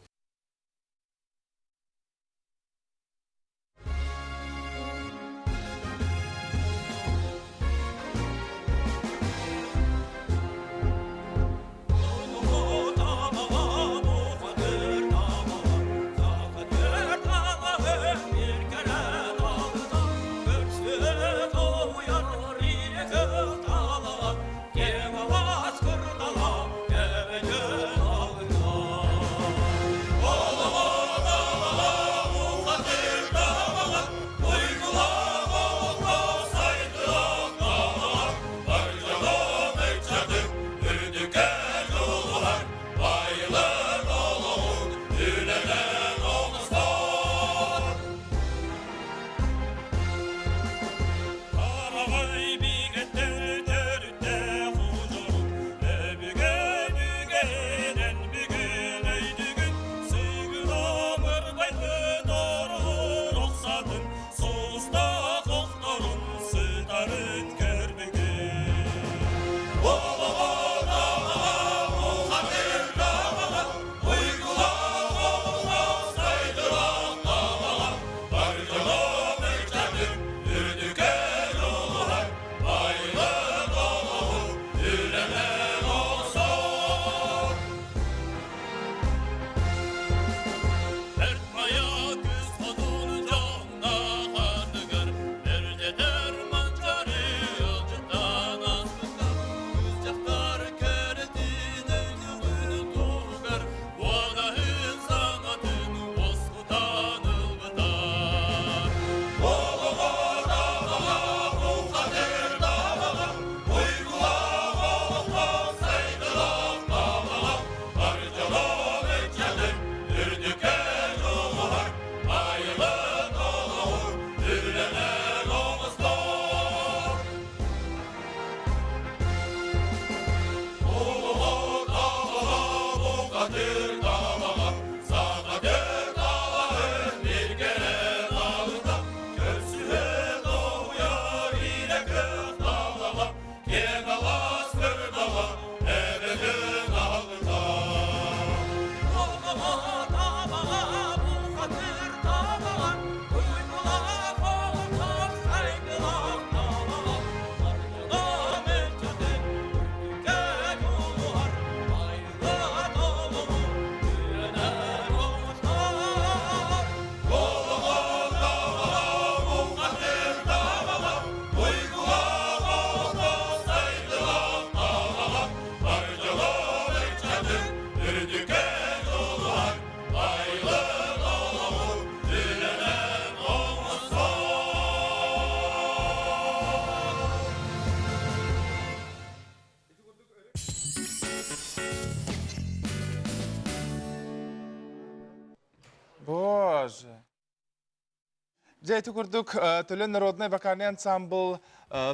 Дьэ, ити курдук Төлөн народнай вокальный ансамбл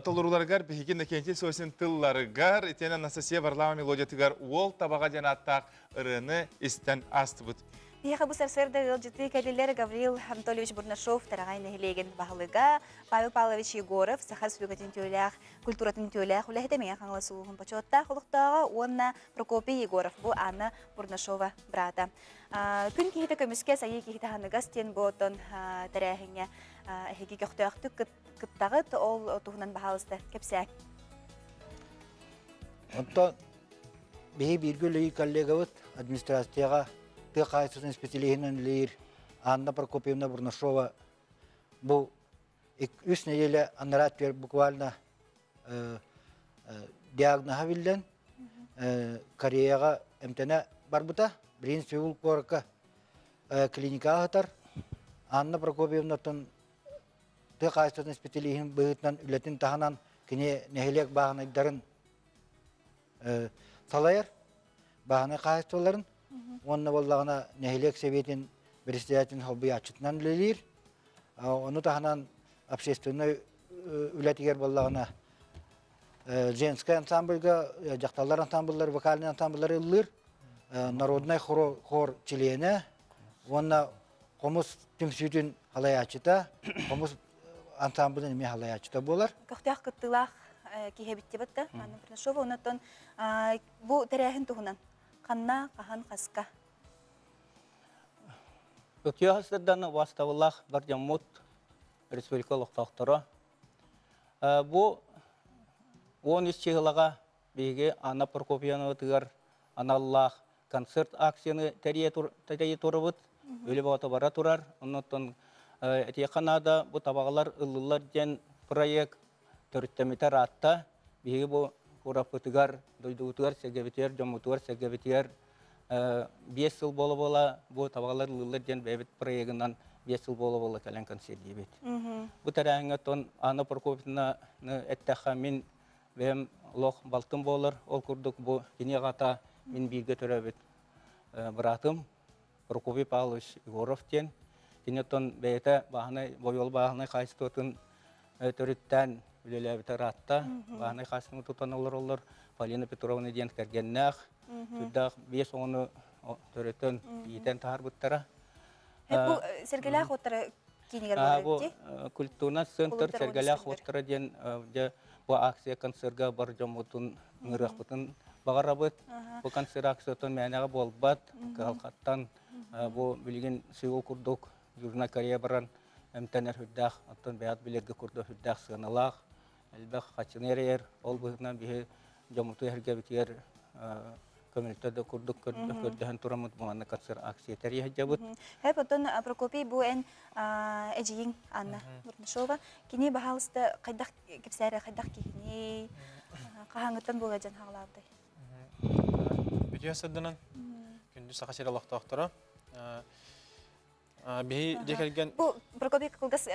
толорууларыгар биһиги Иннокентий Сосин тылларыгар, итиэнэ Анастасия Варлама мелодиятыгар «Уол табаҕа» диэн ааттаах ырыаны истэн аастыбыт. Биһиэхэ бу сарсыарда ыалдьытыы кэлилэр Гаврил Анатольевич Бурнашов Тараҕай нэһилиэгин баһылыга, Павел Павлович Егоров Саха Республикатын үтүөлээх культуратын үтүөлээх үлэһитэ Мэҥэ Хаҥалас улууһун бочуоттаах олохтооҕо уонна Прокопий Егоров бу Анна Бурнашова быраата. Күн киһитэ көмүскэ, сайыы киһитэ ханыгас диэн бу оттон тэрээһиҥҥэ эһиги көхтөөхтүк кыттаҕыт, ол туһунан баһаалыста кэпсээ. Онтон биһи бииргэ үлэлиир коллегабыт администрацияҕа тыа хаһаайыстыбатын специалиһинэн үлэлиир Анна Прокопьевна Бурнашова бу үс нэдиэлэ анараа өттүгэр буквально диагноһа биллэн Кореяҕа эмтэнэ барбыта. Билигин Сеул куоракка клиникаҕа сытар. Анна Прокопьевнаттан тыа хаһаайыстыбатын исписэлииһин быһыытынан үлэтин таһынан кини нэһилиэк бааһынайдарын салайар, бааһынай хаһаайыстыбаларын уонна буоллаҕына нэһилиэк сэбиэтин председателин солбуйааччытынан үлэлиир. Ону таһынан общественнай үлэтигэр буоллаҕына женскай ансамбльга дьахталлар ансамбллар, вокальный ансамбллары ыллыыр, народнай хор чилиэнэ уонна хомус түмсүүтүн халайааччыта, хомус ансамблын эмиэ халайааччыта буолар. Көхтөөх кыттыылаах киһи эбит да, Анна Бурнашова. Онон бу тэрээһин туһунан ханна, хаһан, хаска? Үтүө сырдан убастабыллаах бар дьоммут республика олохтоохторо. Бу 13 чыһылаҕа биһиги Анна Прокопьевнабытыгар аналлаах концерт акцияны тэрийэ турабыт. Үлэ бөҕөтө бара турар. Оннуттан этиэххэ наада, бу табаҕалар ыллылар диэн проект төрүттэммитэ ыраатта. Биһиги бу куораппытыгар, дойдубутугар, сэргэбитигэр, дьоммутугар, сэргэбитигэр 5 сыл буола-буола бу табаҕалар ыллылар диэн бэйэбит проегынан 5 сыл буола-буола кэлэн концердиибит. Бу тэрээһиҥҥэ оттон Анна Прокопьевнаны эттэххэ, мин бэйэм олох балтым буолар. Ол курдук бу кини аҕата мин бииргэ төрөөбүт быраатым Прокопий Павлович Егоров диэн. Кини оттон бэйэтэ бааһынай, бойуол бааһынай хаһаайыстыбатын төрүттээн үлэлээбитэ ыраатта. Бааһынай хаһаайыстыбаны тутан олороллор. Полина Петровна диэн кэргэннээх, сүрдээх 5 оҕону төрөтөн, иитэн таһаарбыттара. Бу Сэргэлээх уоттара киинигэр буолар Бу культурный центр Сэргэлээх уоттара диэн дьэ бу акция концерга бар дьоммутун ыҥырыахпытын баҕарабыт. Бу концерт акциятын мээнэҕэ буолбат, кыһалҕаттан бу билигин Сеул курдук Южная Корея баран эмтэнэр сүрдээх, оттон бэйэҕит билэргэ курдук сүрдээх сыаналаах, элбэх хаччыны эрэйэр. Ол быһыытынан биһи дьоммутугар эргэбитигэр көмөлтө да курдук көрдөһөн тураммыт бу манна концерт акция тэрийэ сылдьабыт. Хэп оттон Прокопий бу эн эдьиийиҥ Анна Бурнашова кини баһаалыста хайдах кэпсээрэ хайдах киһиний хаһааҥҥыттан буола дьон хаҕалаабытай? Үтүө сырдынан күндү Саха сирэ олохтоохторо Биһи дьиэ кэргэн Бу Прокопий кылгас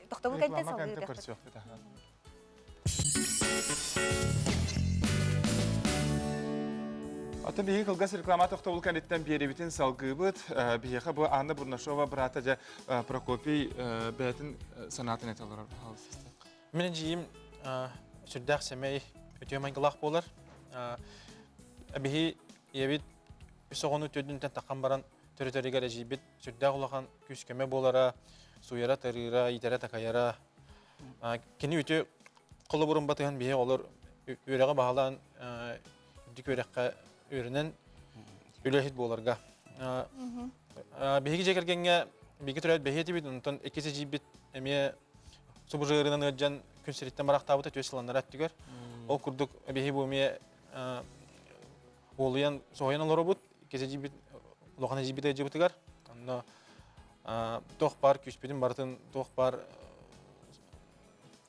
тохтобул кэнтэн салгыы көрсүөхпүт. Оттон биһиги кылгас реклама тохтобул кэнниттэн биэрибитин салгыыбыт. Биһиэхэ бу Анна Бурнашова быраата дьэ Прокопий бэйэтин санаатын этэ олорор. Мин эдьиийим сүрдээх сэмэй, үтүө майгылаах буолар. Биһи ийэбит үс оҕону төрдүнтэн таххан баран төрөтөрүгэр эдьиийбит сүрдээх улахан күүс-көмө буолара, сууйара-тарыыра, иитэрэ-такайара. Кини үтүө холобурун батыһан биһи олор үөрэҕи баһылаан үрдүк үөрэххэ үөрэнэн үлэһит буоларга. Биһиги дьиэ кэргэҥҥэ биһиги төрөөбүт бэһиэ этибит, онтон иккис эдьиийбит эмиэ субужыырынан ыалдьан күн сириттэн барахтаабыта түөс сыланнара өттүгэр. Ол курдук биһи бу эмиэ уолуйан соһуйан олоробут иккис эдьиийбит улахан эдьиийбит ыалдьыбытыгар онно туох баар күүспүтүн барытын туох баар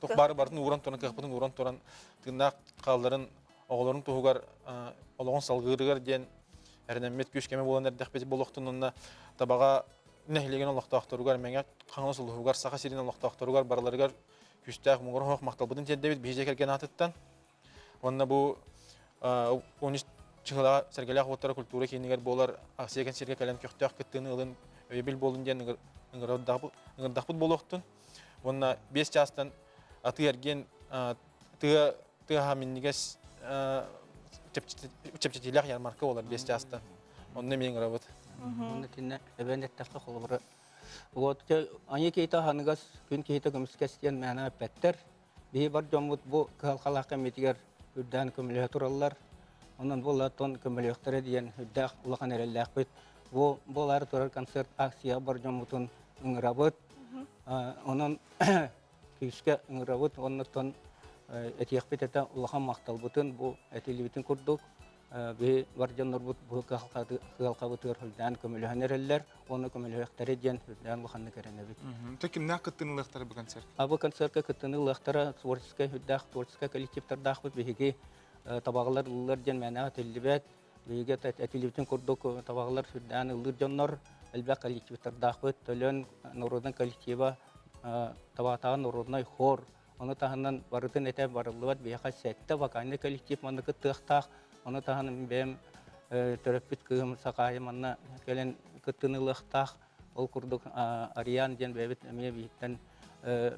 туох баары барытын ууран туран кыахпытын ууран туран тыыннаах хаалларын оҕолорун туһугар олоҕун салгыырыгар диэн эрэнэммит күүс кэмэ буолан эрдэхпит буолуохтун уонна табаҕа нэһилиэгин олохтоохторугар Мэҥэ Хаҥалас улууһугар Саха сирин олохтоохторугар барыларыгар күүстээх муҥур оһох махталбытын тиэрдэбит биһи дьиэ кэргэн аатыттан Уонна бу 13 чыһылаҕа Сэргэлээх уоттара культура киинигэр буолар акция кэнсиэргэ кэлэн көхтөөх кыттыыны ылын, өйөбүл буолун диэн ыҥырдахпыт буолуохтун. Уонна 5 чаастан атыы эргиэн тыа тыаһа минньигэс чэпчэтиилээх ярмарка буолар 5 чаастан. Онно эмиэ ыҥырабыт. Онно итиннэ эбэн эттэххэ холобура вот аньыы киһитэ аһыныгас, күн киһитэ көмүскэс диэн мээнэ эппэттэр. Биһи бар дьоммут бу кыһалҕалаах кэммитигэр үрдээн көмөлөһө тураллар. Онон буоллааттан көмөлөһүөхтэрэ диэн үрдээх улахан эрэллээхпит. Бу буолаары турар концерт акция бар дьоммутун ыҥырабыт. Онон күүскэ ыҥырабыт. Оннуттан этиэхпит этэ улахан махталбытын бу этиллибитин курдук биһи бар дьоннорбут бу кыһалҕабытыгар үрдээн көмөлөһөн эрэллэр уонна көмөлөһүөхтэрэ диэн үрдээн улаханнык эрэнэбит. Тэ кимнээх кыттыыны ылыахтара бу концерт? Бу концертка кыттыыны ылыахтара творческай үрдээх творческай коллективтардаахпыт биһиги табаҕалар ыллылар диэн мээнэҕэ этиллибэт. Биһиги этиллибитин курдук табаҕалар сүрдээн ыллыыр дьоннор элбэх коллективтардаахпыт. Төлөн народнай коллектива, табаҕатааҕы народнай хор, Ону таһынан барытын этэ барыллыбат биһиэхэ сэттэ вокальнай коллектив манна кыттыахтаах. Ону таһынан бэйэм төрөппүт кыыһым Сахаайа манна кэлэн кыттыыны ылыахтаах. Ол курдук Ариан диэн бэйэбит эмиэ биһиттэн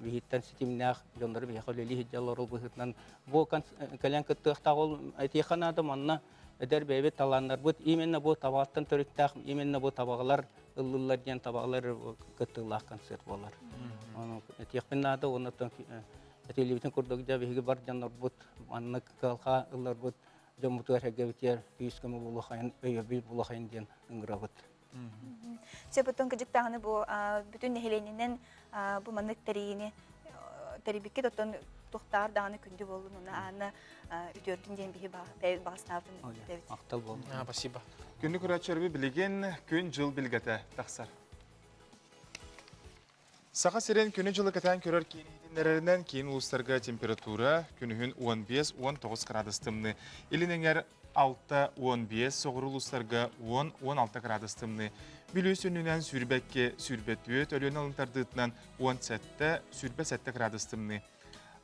биһиттэн ситимнээх дьоннору биһиэхэ үлэлии сылдьаллар ол быһыытынан бу кэлэн кыттыахтаах ол этиэхэ наада манна эдэр бэйэбит талааннарбыт именно бу табаҕаттан төрүттээх именно бу табаҕалар ыллыллар диэн табаҕалар кыттыылаах концерт буолар. Ону этиэхпин наада уонна этиллибитин курдук дьэ биһиги бар дьоннорбут маннык кыалха ылларбыт дьоммутугар эргэбитигэр күүс-көмө буолуохайын өйөбүл буолуохайын диэн ыҥырабыт. Сөп кыдьыктаҕына бу бүтүн нэһилиэнньэнэн бу маннык тэрийини тэрийбиккит оттон туохтаар даҕаны күндү буоллун уна аана үтүөрдүн диэн биһи баҕастаабытын этэбит. Махтал буоллун. Спасибо. Күнү көрөөччүлэрби билигин күн-дьыл билгэтэ тахсар. Саха сирин күнү-дьылы кэтээн көрөр киин иһитиннэрэринэн киин улуустарга температура күнүһүн 15-19 градус тымныы. Илин эҥэр 6-15, соҕуруу улуустарга 10-16 градус тымныы. Бүлүү сүнньүнэн 22, 24, Өлүөнэ алын тардыытынан 17, 27 градус тымныы.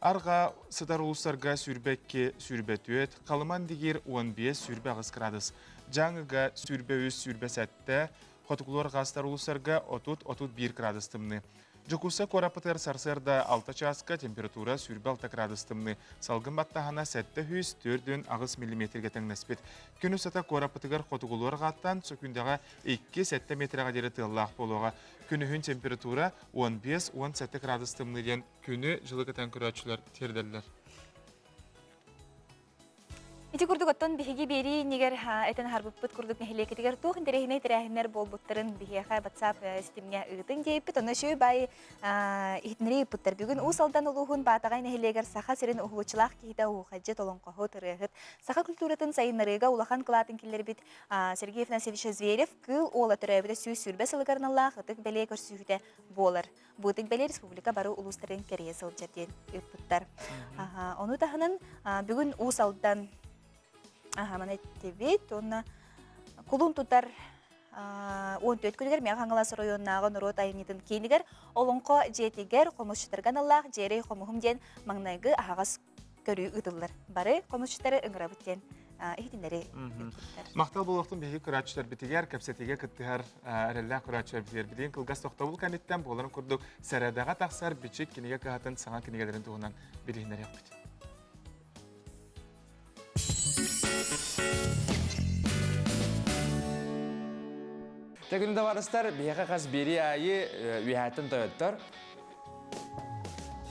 Арҕаа сытар улуустарга 22, 24, Халыман Дигир 15, 28 градус. Дьааҥыга 23, 27, Хотугулуур гаастар улуустарга 30-31 градус тымныы. Дьокуускай куораппытыгар сарсыарда 6 чааска температура 26 градус тымныы. Салгын баттаһана 748 миллиметргэ тэҥнэспит. Күн устата куораппытыгар хотугулуур гааттан сөкүүндэҕэ 2-7 метрэҕэ диэри тыаллаах буолуоҕа. Күнүһүн температура 15-17 градус тымныы диэн күнү дьылы кэтэн көрөөччүлэр тиэрдэллэр. Ити курдук оттон биһиги биэрии иннигэр этэн аһарбыппыт курдук нэһилиэкитигэр туох интэриэһинэй тэрээһиннэр буолбуттарын биһиэхэ WhatsApp ситимҥэ ыытыҥ диэбиппит. Онно үчүгэй баай иһитиннэрии ыыппыттар. Бүгүн Уус Алдан улууһун Баатаҕай нэһилиэгэр Саха сирин уһулуччулаах киһитэ уһуухайдьыт, олоҥхоһут, ырыаһыт, саха культуратын сайыннарыыга улахан кылаатын киллэрбит Сергей Афанасьевич Зверев Кыыл Уола төрөөбүтэ 120 сылыгар аналлаах ытык бэлиэ көрсүһүүтэ буолар. Бу ытык бэлиэ республика бары улуустарын кэрийэ сылдьар диэн ыыппыттар. Ону таһынан бүгүн Уус Алдан маны эттибит уонна кулун тутар 14 күнүгэр Мэҥэ Хаҥалас оройуоннааҕы норуот айымньытын киинигэр Олоҥхо дьиэтигэр хомусчуттарга аналлаах Дьиэрэй хомуһум диэн маҥнайгы аһаҕас көрүү ыытыллар. Бары хомусчуттары ыҥырабыт диэн иһитиннэри Махтал буолуохтун биһиги көрөөччүлэрбитигэр, кэпсэтиигэ кыттыһар эрэллээх көрөөччүлэрбитигэр билигин кылгас тохтобул кэнниттэн буоларын курдук сэрэдэҕэ тахсар Бичик кинигэ кыһатын саҥа кинигэлэрин туһунан билиһиннэриэхпит. Тегүн табаарыстар, биһиэхэ хас биэрии аайы үөһээттэн тойоттор.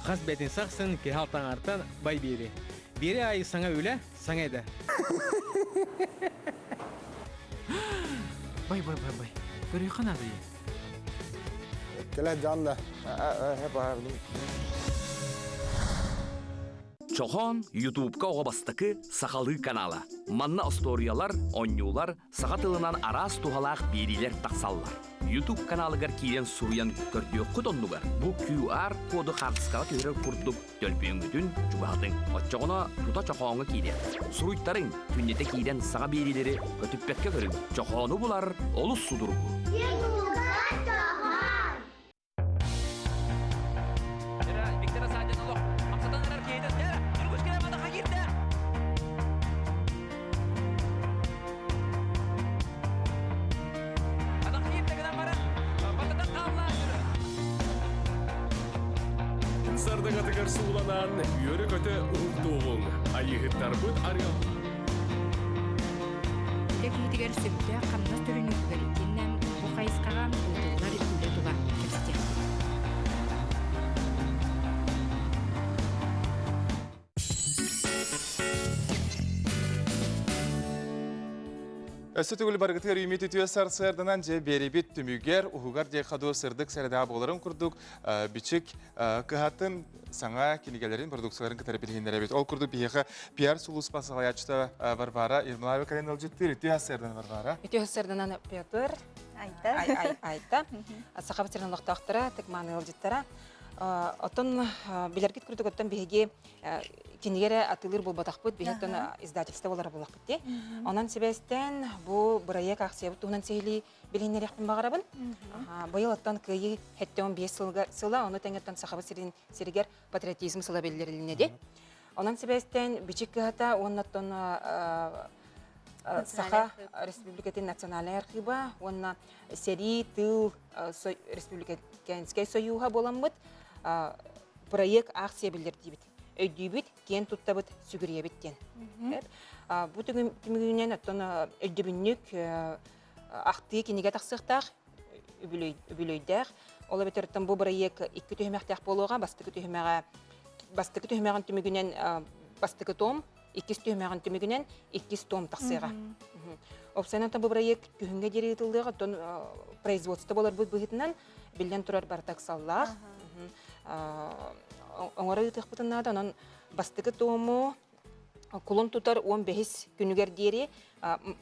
Хас бэтин сахсын киһи алтаҥартан бай биэри. Биэри аайы саҥа үлэ, саҥа идэ. Бай, бай, бай, бай. Көрүөххэ наада Кэлэ дьаанна. Чохоон Ютубка оҕо бастакы сахалыы канала. Манна остуоруйалар, оонньуулар, саха тылынан араас туһалаах биэриилэр тахсаллар. YouTube каналыгар киирэн суруйан көрдүөххүт оннугар бу QR-коду хаартыскаҕа түһэрэр курдук төлөпүөҥҥүтүн чугаһатыҥ. Оччоҕуна тута чохооҥҥо киириэх. Суруйтарыҥ, күннэтэ киирэн саҥа биэриилэри көтүппэккэ көрүҥ. Чохоону булар олус судургу. Сылааһыгар сууланан, үөрэ-көтө уһуктуоҕуҥ. Айыыһыттарбыт арыал. Үлэ киһитигэр сөптөөх хамнас төлөнүүтүгэр итиэннэ бу хайысхаҕа ыытыллар үлэ тула кэпсэтиэхпит. Өссө төгүл барыгытыгар үүммүт үтүө сарсыарданан дьэ биэрибит түмүгэр уһугар диэххэ дуу сырдык сэрэдэҕэ буоларын курдук бичик кыһатын саҥа кинигэлэрин продукцияларын кытары билиһиннэрэбит. Ол курдук биһиэхэ пиар сулууспа салайааччыта Варвара Ермолаева кэлэн ыалдьыттыыр. Үтүө сарсыардан Варвара. Үтүө сарсыарданан Петр. Айта. Айта. Сахабыт сирин олохтоохторо, тыкмааны ыалдьыттара. Оттон билэргит курдук оттон биһиги кинигэ эрэ атыылыыр буолбатахпыт, биһиги издательство буолар буоллахпыт дии. Онон сибээстээн бу бырайыак аахсыйабыт туһунан сиһилии билиһиннэриэхпин баҕарабын. Быйыл оттон Кыайыы 75 сылга сыла, ону тэҥэ оттон Сахабыт сирин сиригэр патриотизм сыла биллэрилиннэ дии. Онон сибээстээн Бичик кыһата уонна оттон Саха Республикатын национальнай архыыба уонна сэрии тыыл республиканскай сойууһа буоламмыт проект аахсыйа биллэрдиибит. Өйдүүбүт, киэн туттабыт, сүгүрүйэбит диэн. Бу түмүгүнэн оттон өйдөбүнньүк ахтыы кинигэ тахсыахтаах, үбүлүөйдээх. Ол эбэтэр бу бырайыак икки түһүмэхтээх буолуоҕа. Бастакы түһүмэҕэ бастакы түһүмэҕин түмүгүнэн бастакы том, иккис түһүмэҕин түмүгүнэн иккис том тахсыаҕа. Опсайынан бу бырайыак күһүҥҥэ диэри ыытыллыаҕа, оттон производство буоларбыт быһыытынан биллэн турар барыта ыксаллаах. Оҥоро ыытыахпытын наада, онон бастакы тому кулун тутар 15 күнүгэр диэри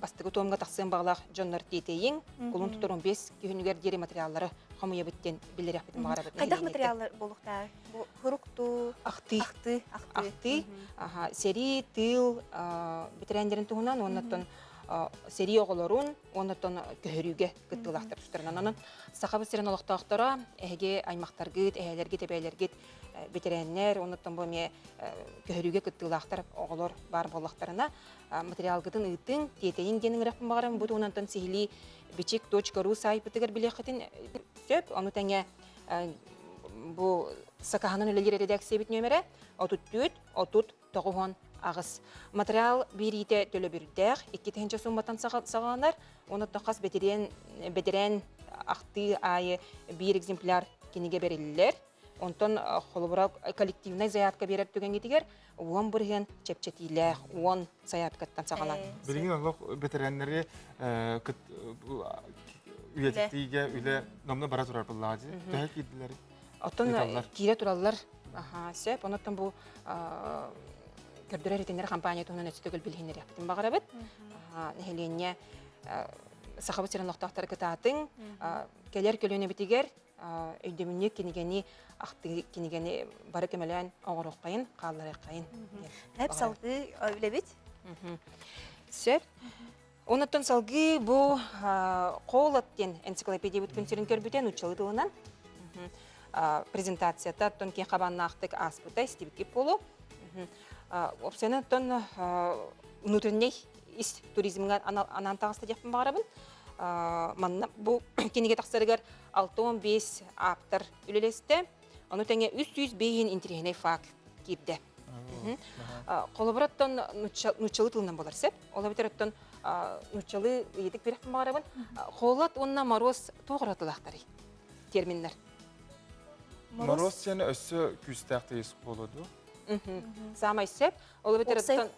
бастакы туомҥа тахсыан баҕалаах дьоннор тиэтэйиҥ, кулун тутар 15 күнүгэр диэри материаллары хомуйабыт диэн биллэриэхпитин баҕарабыт. Хайдах материаллар буолуохтаах? Бу хуруктуу, ахтыы, ахтыы, ахтыы, сэрии, тыыл бэтэрээннэрин туһунан уонна оттон сэрии оҕолорун уонна оттон көһөрүүгэ кыттыылаахтар тустарынан. Онон Сахабыт сирин олохтоохторо эһиги аймахтаргыт, эһээлэргит, эбээлэргит бэтэрээннэр, оннуттан бу эмиэ көһөрүүгэ кыттыылаахтар оҕолор баар буоллахтарына материалгытын ыытыҥ, тиэтэйиҥ диэн ыҥырыахпын баҕарабын. Бу туһунан сиһилии бичик.ру саайпытыгар билиэххитин сөп. Ону тэҥэ бу сакаһынан үлэлиир эрэдээксийэбит нүөмэрэ 34 30 98. Материал биэриитэ төлөбүрдээх, 2000 сумматтан саҕаланар. Онуттан хас бэтэрээн бэтэрээн ахтыы аайы биир экземпляр кинигэ бэриллэр. Онтон холобура коллективнай заявка биэрэр түгэҥҥитигэр 10% чэпчэтиилээх 10 сайаапкаттан саҕалаан. Билигин олох бэтэрээннэри үйэтитиигэ үлэ номно бара турар буоллаҕа дии. Төһө киирдилэр? Оттон киирэ тураллар. Сөп. Онон бу көрдөрөр итиннэр компания туһунан өссө төгүл билиһиннэриэхпитин баҕарабыт. Нэһилиэнньэ Сахабыт сирин олохтоохторо кытаатыҥ, кэлэр көлүөнэбитигэр өйдөбүнньүк кинигэни ахтыы кинигэни бары көмөлөөн оҥоруоххайын, хаалларыаххайын. Хэп салгыы үлэбит. Сөп. Онуттан салгыы бу Холод диэн энциклопедиябыт күн сирин көрбүтэ нууччалыы тылынан презентацията оттон киэн хабааннаахтык ааспыта истибиккит буолуо. Опсайынан оттон внутренний ис туризмҥа анаан таҕыста диэхпин баҕарабын. Манна бу кинигэ тахсарыгар 65 ааптар үлэлэстэ. Ону тэҥэ 305 интириэһинэй факт киирдэ. Холобур оттон нууччалыы тылынан буолар сөп. Ол эбэтэр оттон нууччалыы ыйытык биэрэхпин баҕарабын. Холод уонна мороз туох уратылаахтарый? Терминнэр. Мороз диэн өссө күүстээх тыйыс буолуо дуо? Саамай сөп. Ол эбэтэр оттон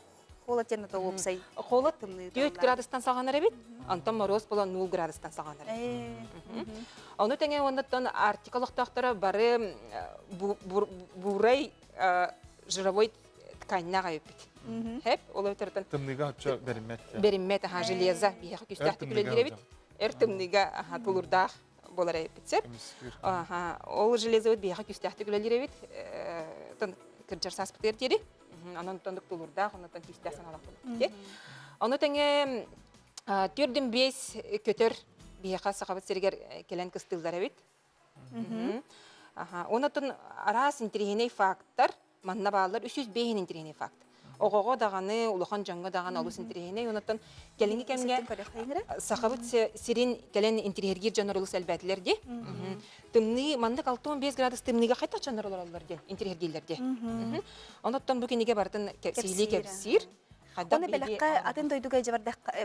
Холод диэн это уопсай. Холод 4 градустан саҕанар эбит, онтон мороз буолан 0 градустан саҕанар эбит. Ону тэҥэ уоннаттан Арктика олохтоохторо бары буурай жировой тканьнаах эбиппит. Хэп, ол эбэтэр Тымныыга оччо бэриммэт. Бэриммэт, аха, железо биһиэхэ күүстээхтик үлэлиир эбит. Өр тымныыга аха, тулурдаах буолар эбиппит сөп. Аха, ол железобыт биһиэхэ күүстээхтик үлэлиир эбит. Кырдьар сааспытыгар диэри. Онон тоннук тулуурдаах, оннуттан күүстээх санаалаах буолуохпут. Ону тэҥэ төрдүн биэс көтөр биһиэхэ Сахабыт сиригэр кэлэн кыстыыллар эбит. Онотон араас интэриэһинэй факттар манна бааллар. 305 интэриэһинэй факт. Оҕоҕо даҕаны, улахан дьоҥҥо даҕаны олус интэриэһинэй. Онон кэлиҥҥи кэмҥэ Сахабыт сирин кэлэн интэриэһиргиир дьоннор олус элбээтилэр дии. Тымныы, маннык 65 градус тымныыга хайдах дьоннор олороллор диэн интэриэһиргииллэр дии. Онон бу кинигэ барытын сиһилии кэпсиир. Оны бэлэххэ атын дойдуга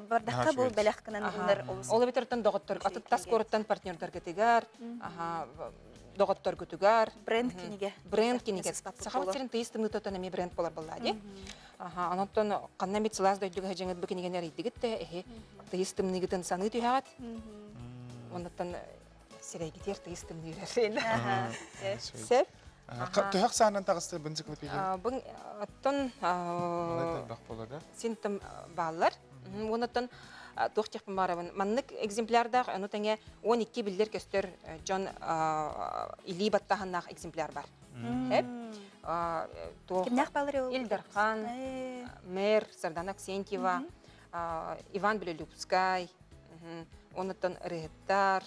бардахха бу бэлэх гынан ылынар олус. Ол эбэтэртэн доҕоттор атын тас куораттан партнердаргытыгар, доҕотторгутугар. Бренд кинигэ. Бренд кинигэ. Сахабыт сирин тыйыс тымныытыттан эмиэ бренд болар буоллаа дии. Аха, онон ханна эмит сылаас дойдуга сылдьаҥыт бу кинигэни арыйдыгыт да эһи тыйыс тымныыгытын саныы түһэҕит. Оннуттан сирэйгитигэр тыйыс тымныырар. Сөп. Төһөх саанан таҕысты бу энциклопедия? Бу оттон синтом бааллар. Уоннаттан туох диэхпин баарабын. Маннык экземплярдаах, ону тэҥэ 12 биллэр көстөр дьон илии баттааһыннаах экземпляр бар. Эп. Кимнээх баалар Ил Дархан, мэр Сардана Аксентьева, Иван Белолюбскай, онуттан ырыһыттар,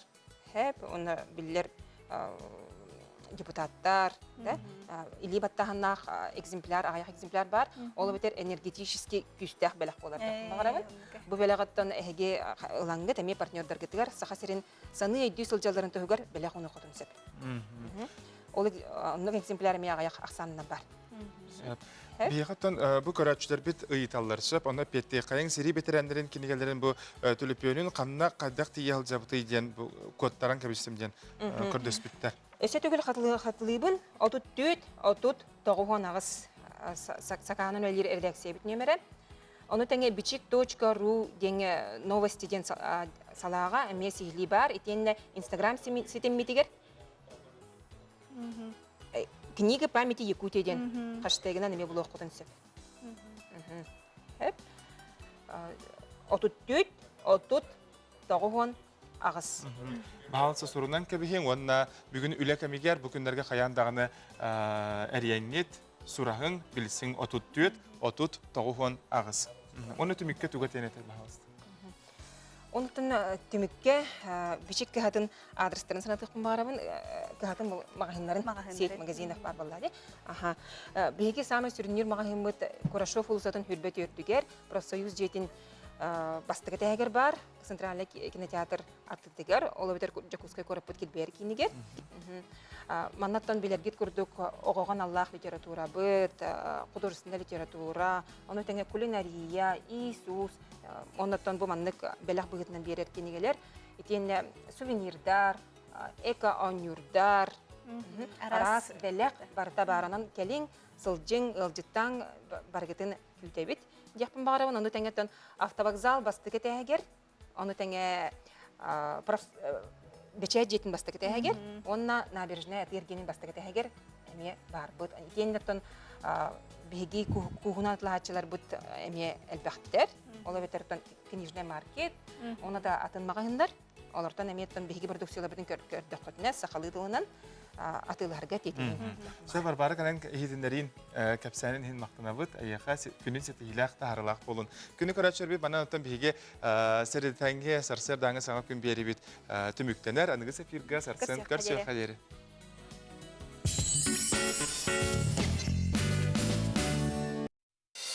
хэп, уонна биллэр депутаттар, да, илии баттааһыннаах экземпляр, аҕыйах экземпляр бар. Ол эбэтэр энергетически күүстээх бэлэх буолар. Баҕарабын. Бу бэлэҕиттэн эһиги ылаҥҥыт эмиэ партнердаргытыгар Саха сирин саныы өйдүү сылдьалларын туһугар бэлэх уну хотун сөп. Ол оннук экземпляр эмиэ аҕыйах ахсаанынан бар. Биһиэхэттэн бу көрөөччүлэрбит ыйыталлар сөп. Онно эппиэттиэххэйиҥ сэрии бэтэрээннэрин кинигэлэрин бу төлөпүөнүн ханна хайдах тиийэ сылдьабытый диэн бу куоттаран кэбистим диэн көрдөспүттэр. Өссө төгүл хатылыыбын 34 39 сакаанын өлүүр эрэдээксийэбит нүөмэрэ. Ону тэҥэ бичик.ру диэҥ новости диэн салааҕа эмиэ сиһилии баар. Итиэннэ Инстаграм ситиммитигэр Книга памяти Якутии диэн хэштегинэн эмиэ булуоххутун сөп. 34, 30, 98. Баһаалыста сурунан кэбиһиҥ уонна бүгүн үлэ кэмигэр бу күннэргэ хайаан даҕаны эрийэҥҥит, сураһыҥ, билсиҥ 34, 30, 98. Уонна түмүккэ туга тиэн этэр баһаалыста. Онтон түмүккэ бичик кыһатын адрестарын санатыахпын баҕарабын. Кыһатын маҕаһыыннарын сеть магазинов баар буолла дии. Аха. Биһиги саамай сүрүннүүр маҕаһыыммыт Курашов уулуссатын хүрбэ түөртүгэр профсоюз дьиэтин бастакы тэһэгэр баар Центральный кинотеатр аттытыгар, ол эбэтэр Дьокуускай куораппыт килбиэр киинигэр. Маннаттан билэргит курдук оҕоҕо аналлаах литературабыт, художественная литература, ону тэҥэ кулинария, Иисус, оннуттан бу маннык бэлэх быһыытынан биэрэр кинигэлэр, итиэннэ сувенирдар, эко-оонньуурдар, араас бэлэх барыта баарынан кэлиҥ, сылдьыҥ, ыалдьыттааҥ барыгытын күүтэбит. Диэхпин баҕарабын, ону тэҥэ автовокзал бастакы этээһигэр, ону тэҥэ бэчээт дьиэтин бастакы этээһигэр уонна набережная атыы эргиэнин бастакы этээһигэр эмиэ баарбыт. Итиэннэ биһиги кууһунан атылаһааччыларбыт эмиэ элбэхтэр. Ол эбэтэр книжный маркет, уонна да атын маҕаһыыннар. Олортон эмиэ биһиги продукцияларбытын көрдөххүтүнэ сахалыы тылынан атыылаһарга тиэтийин. Сөп Варвара кэлэн иһитиннэриин кэпсээнин иһин махтанабыт. Эйиэхэ күнүн ситиһиилээх таһаарыылаах буолун. Күнү көрөөччүлэрбит манан оттон биһиги сэрэтээҥҥи сарсыардааҥы саҥа күн биэрибит түмүктэнэр. Аныгы эфирга сарсын көрсүөххэ диэри.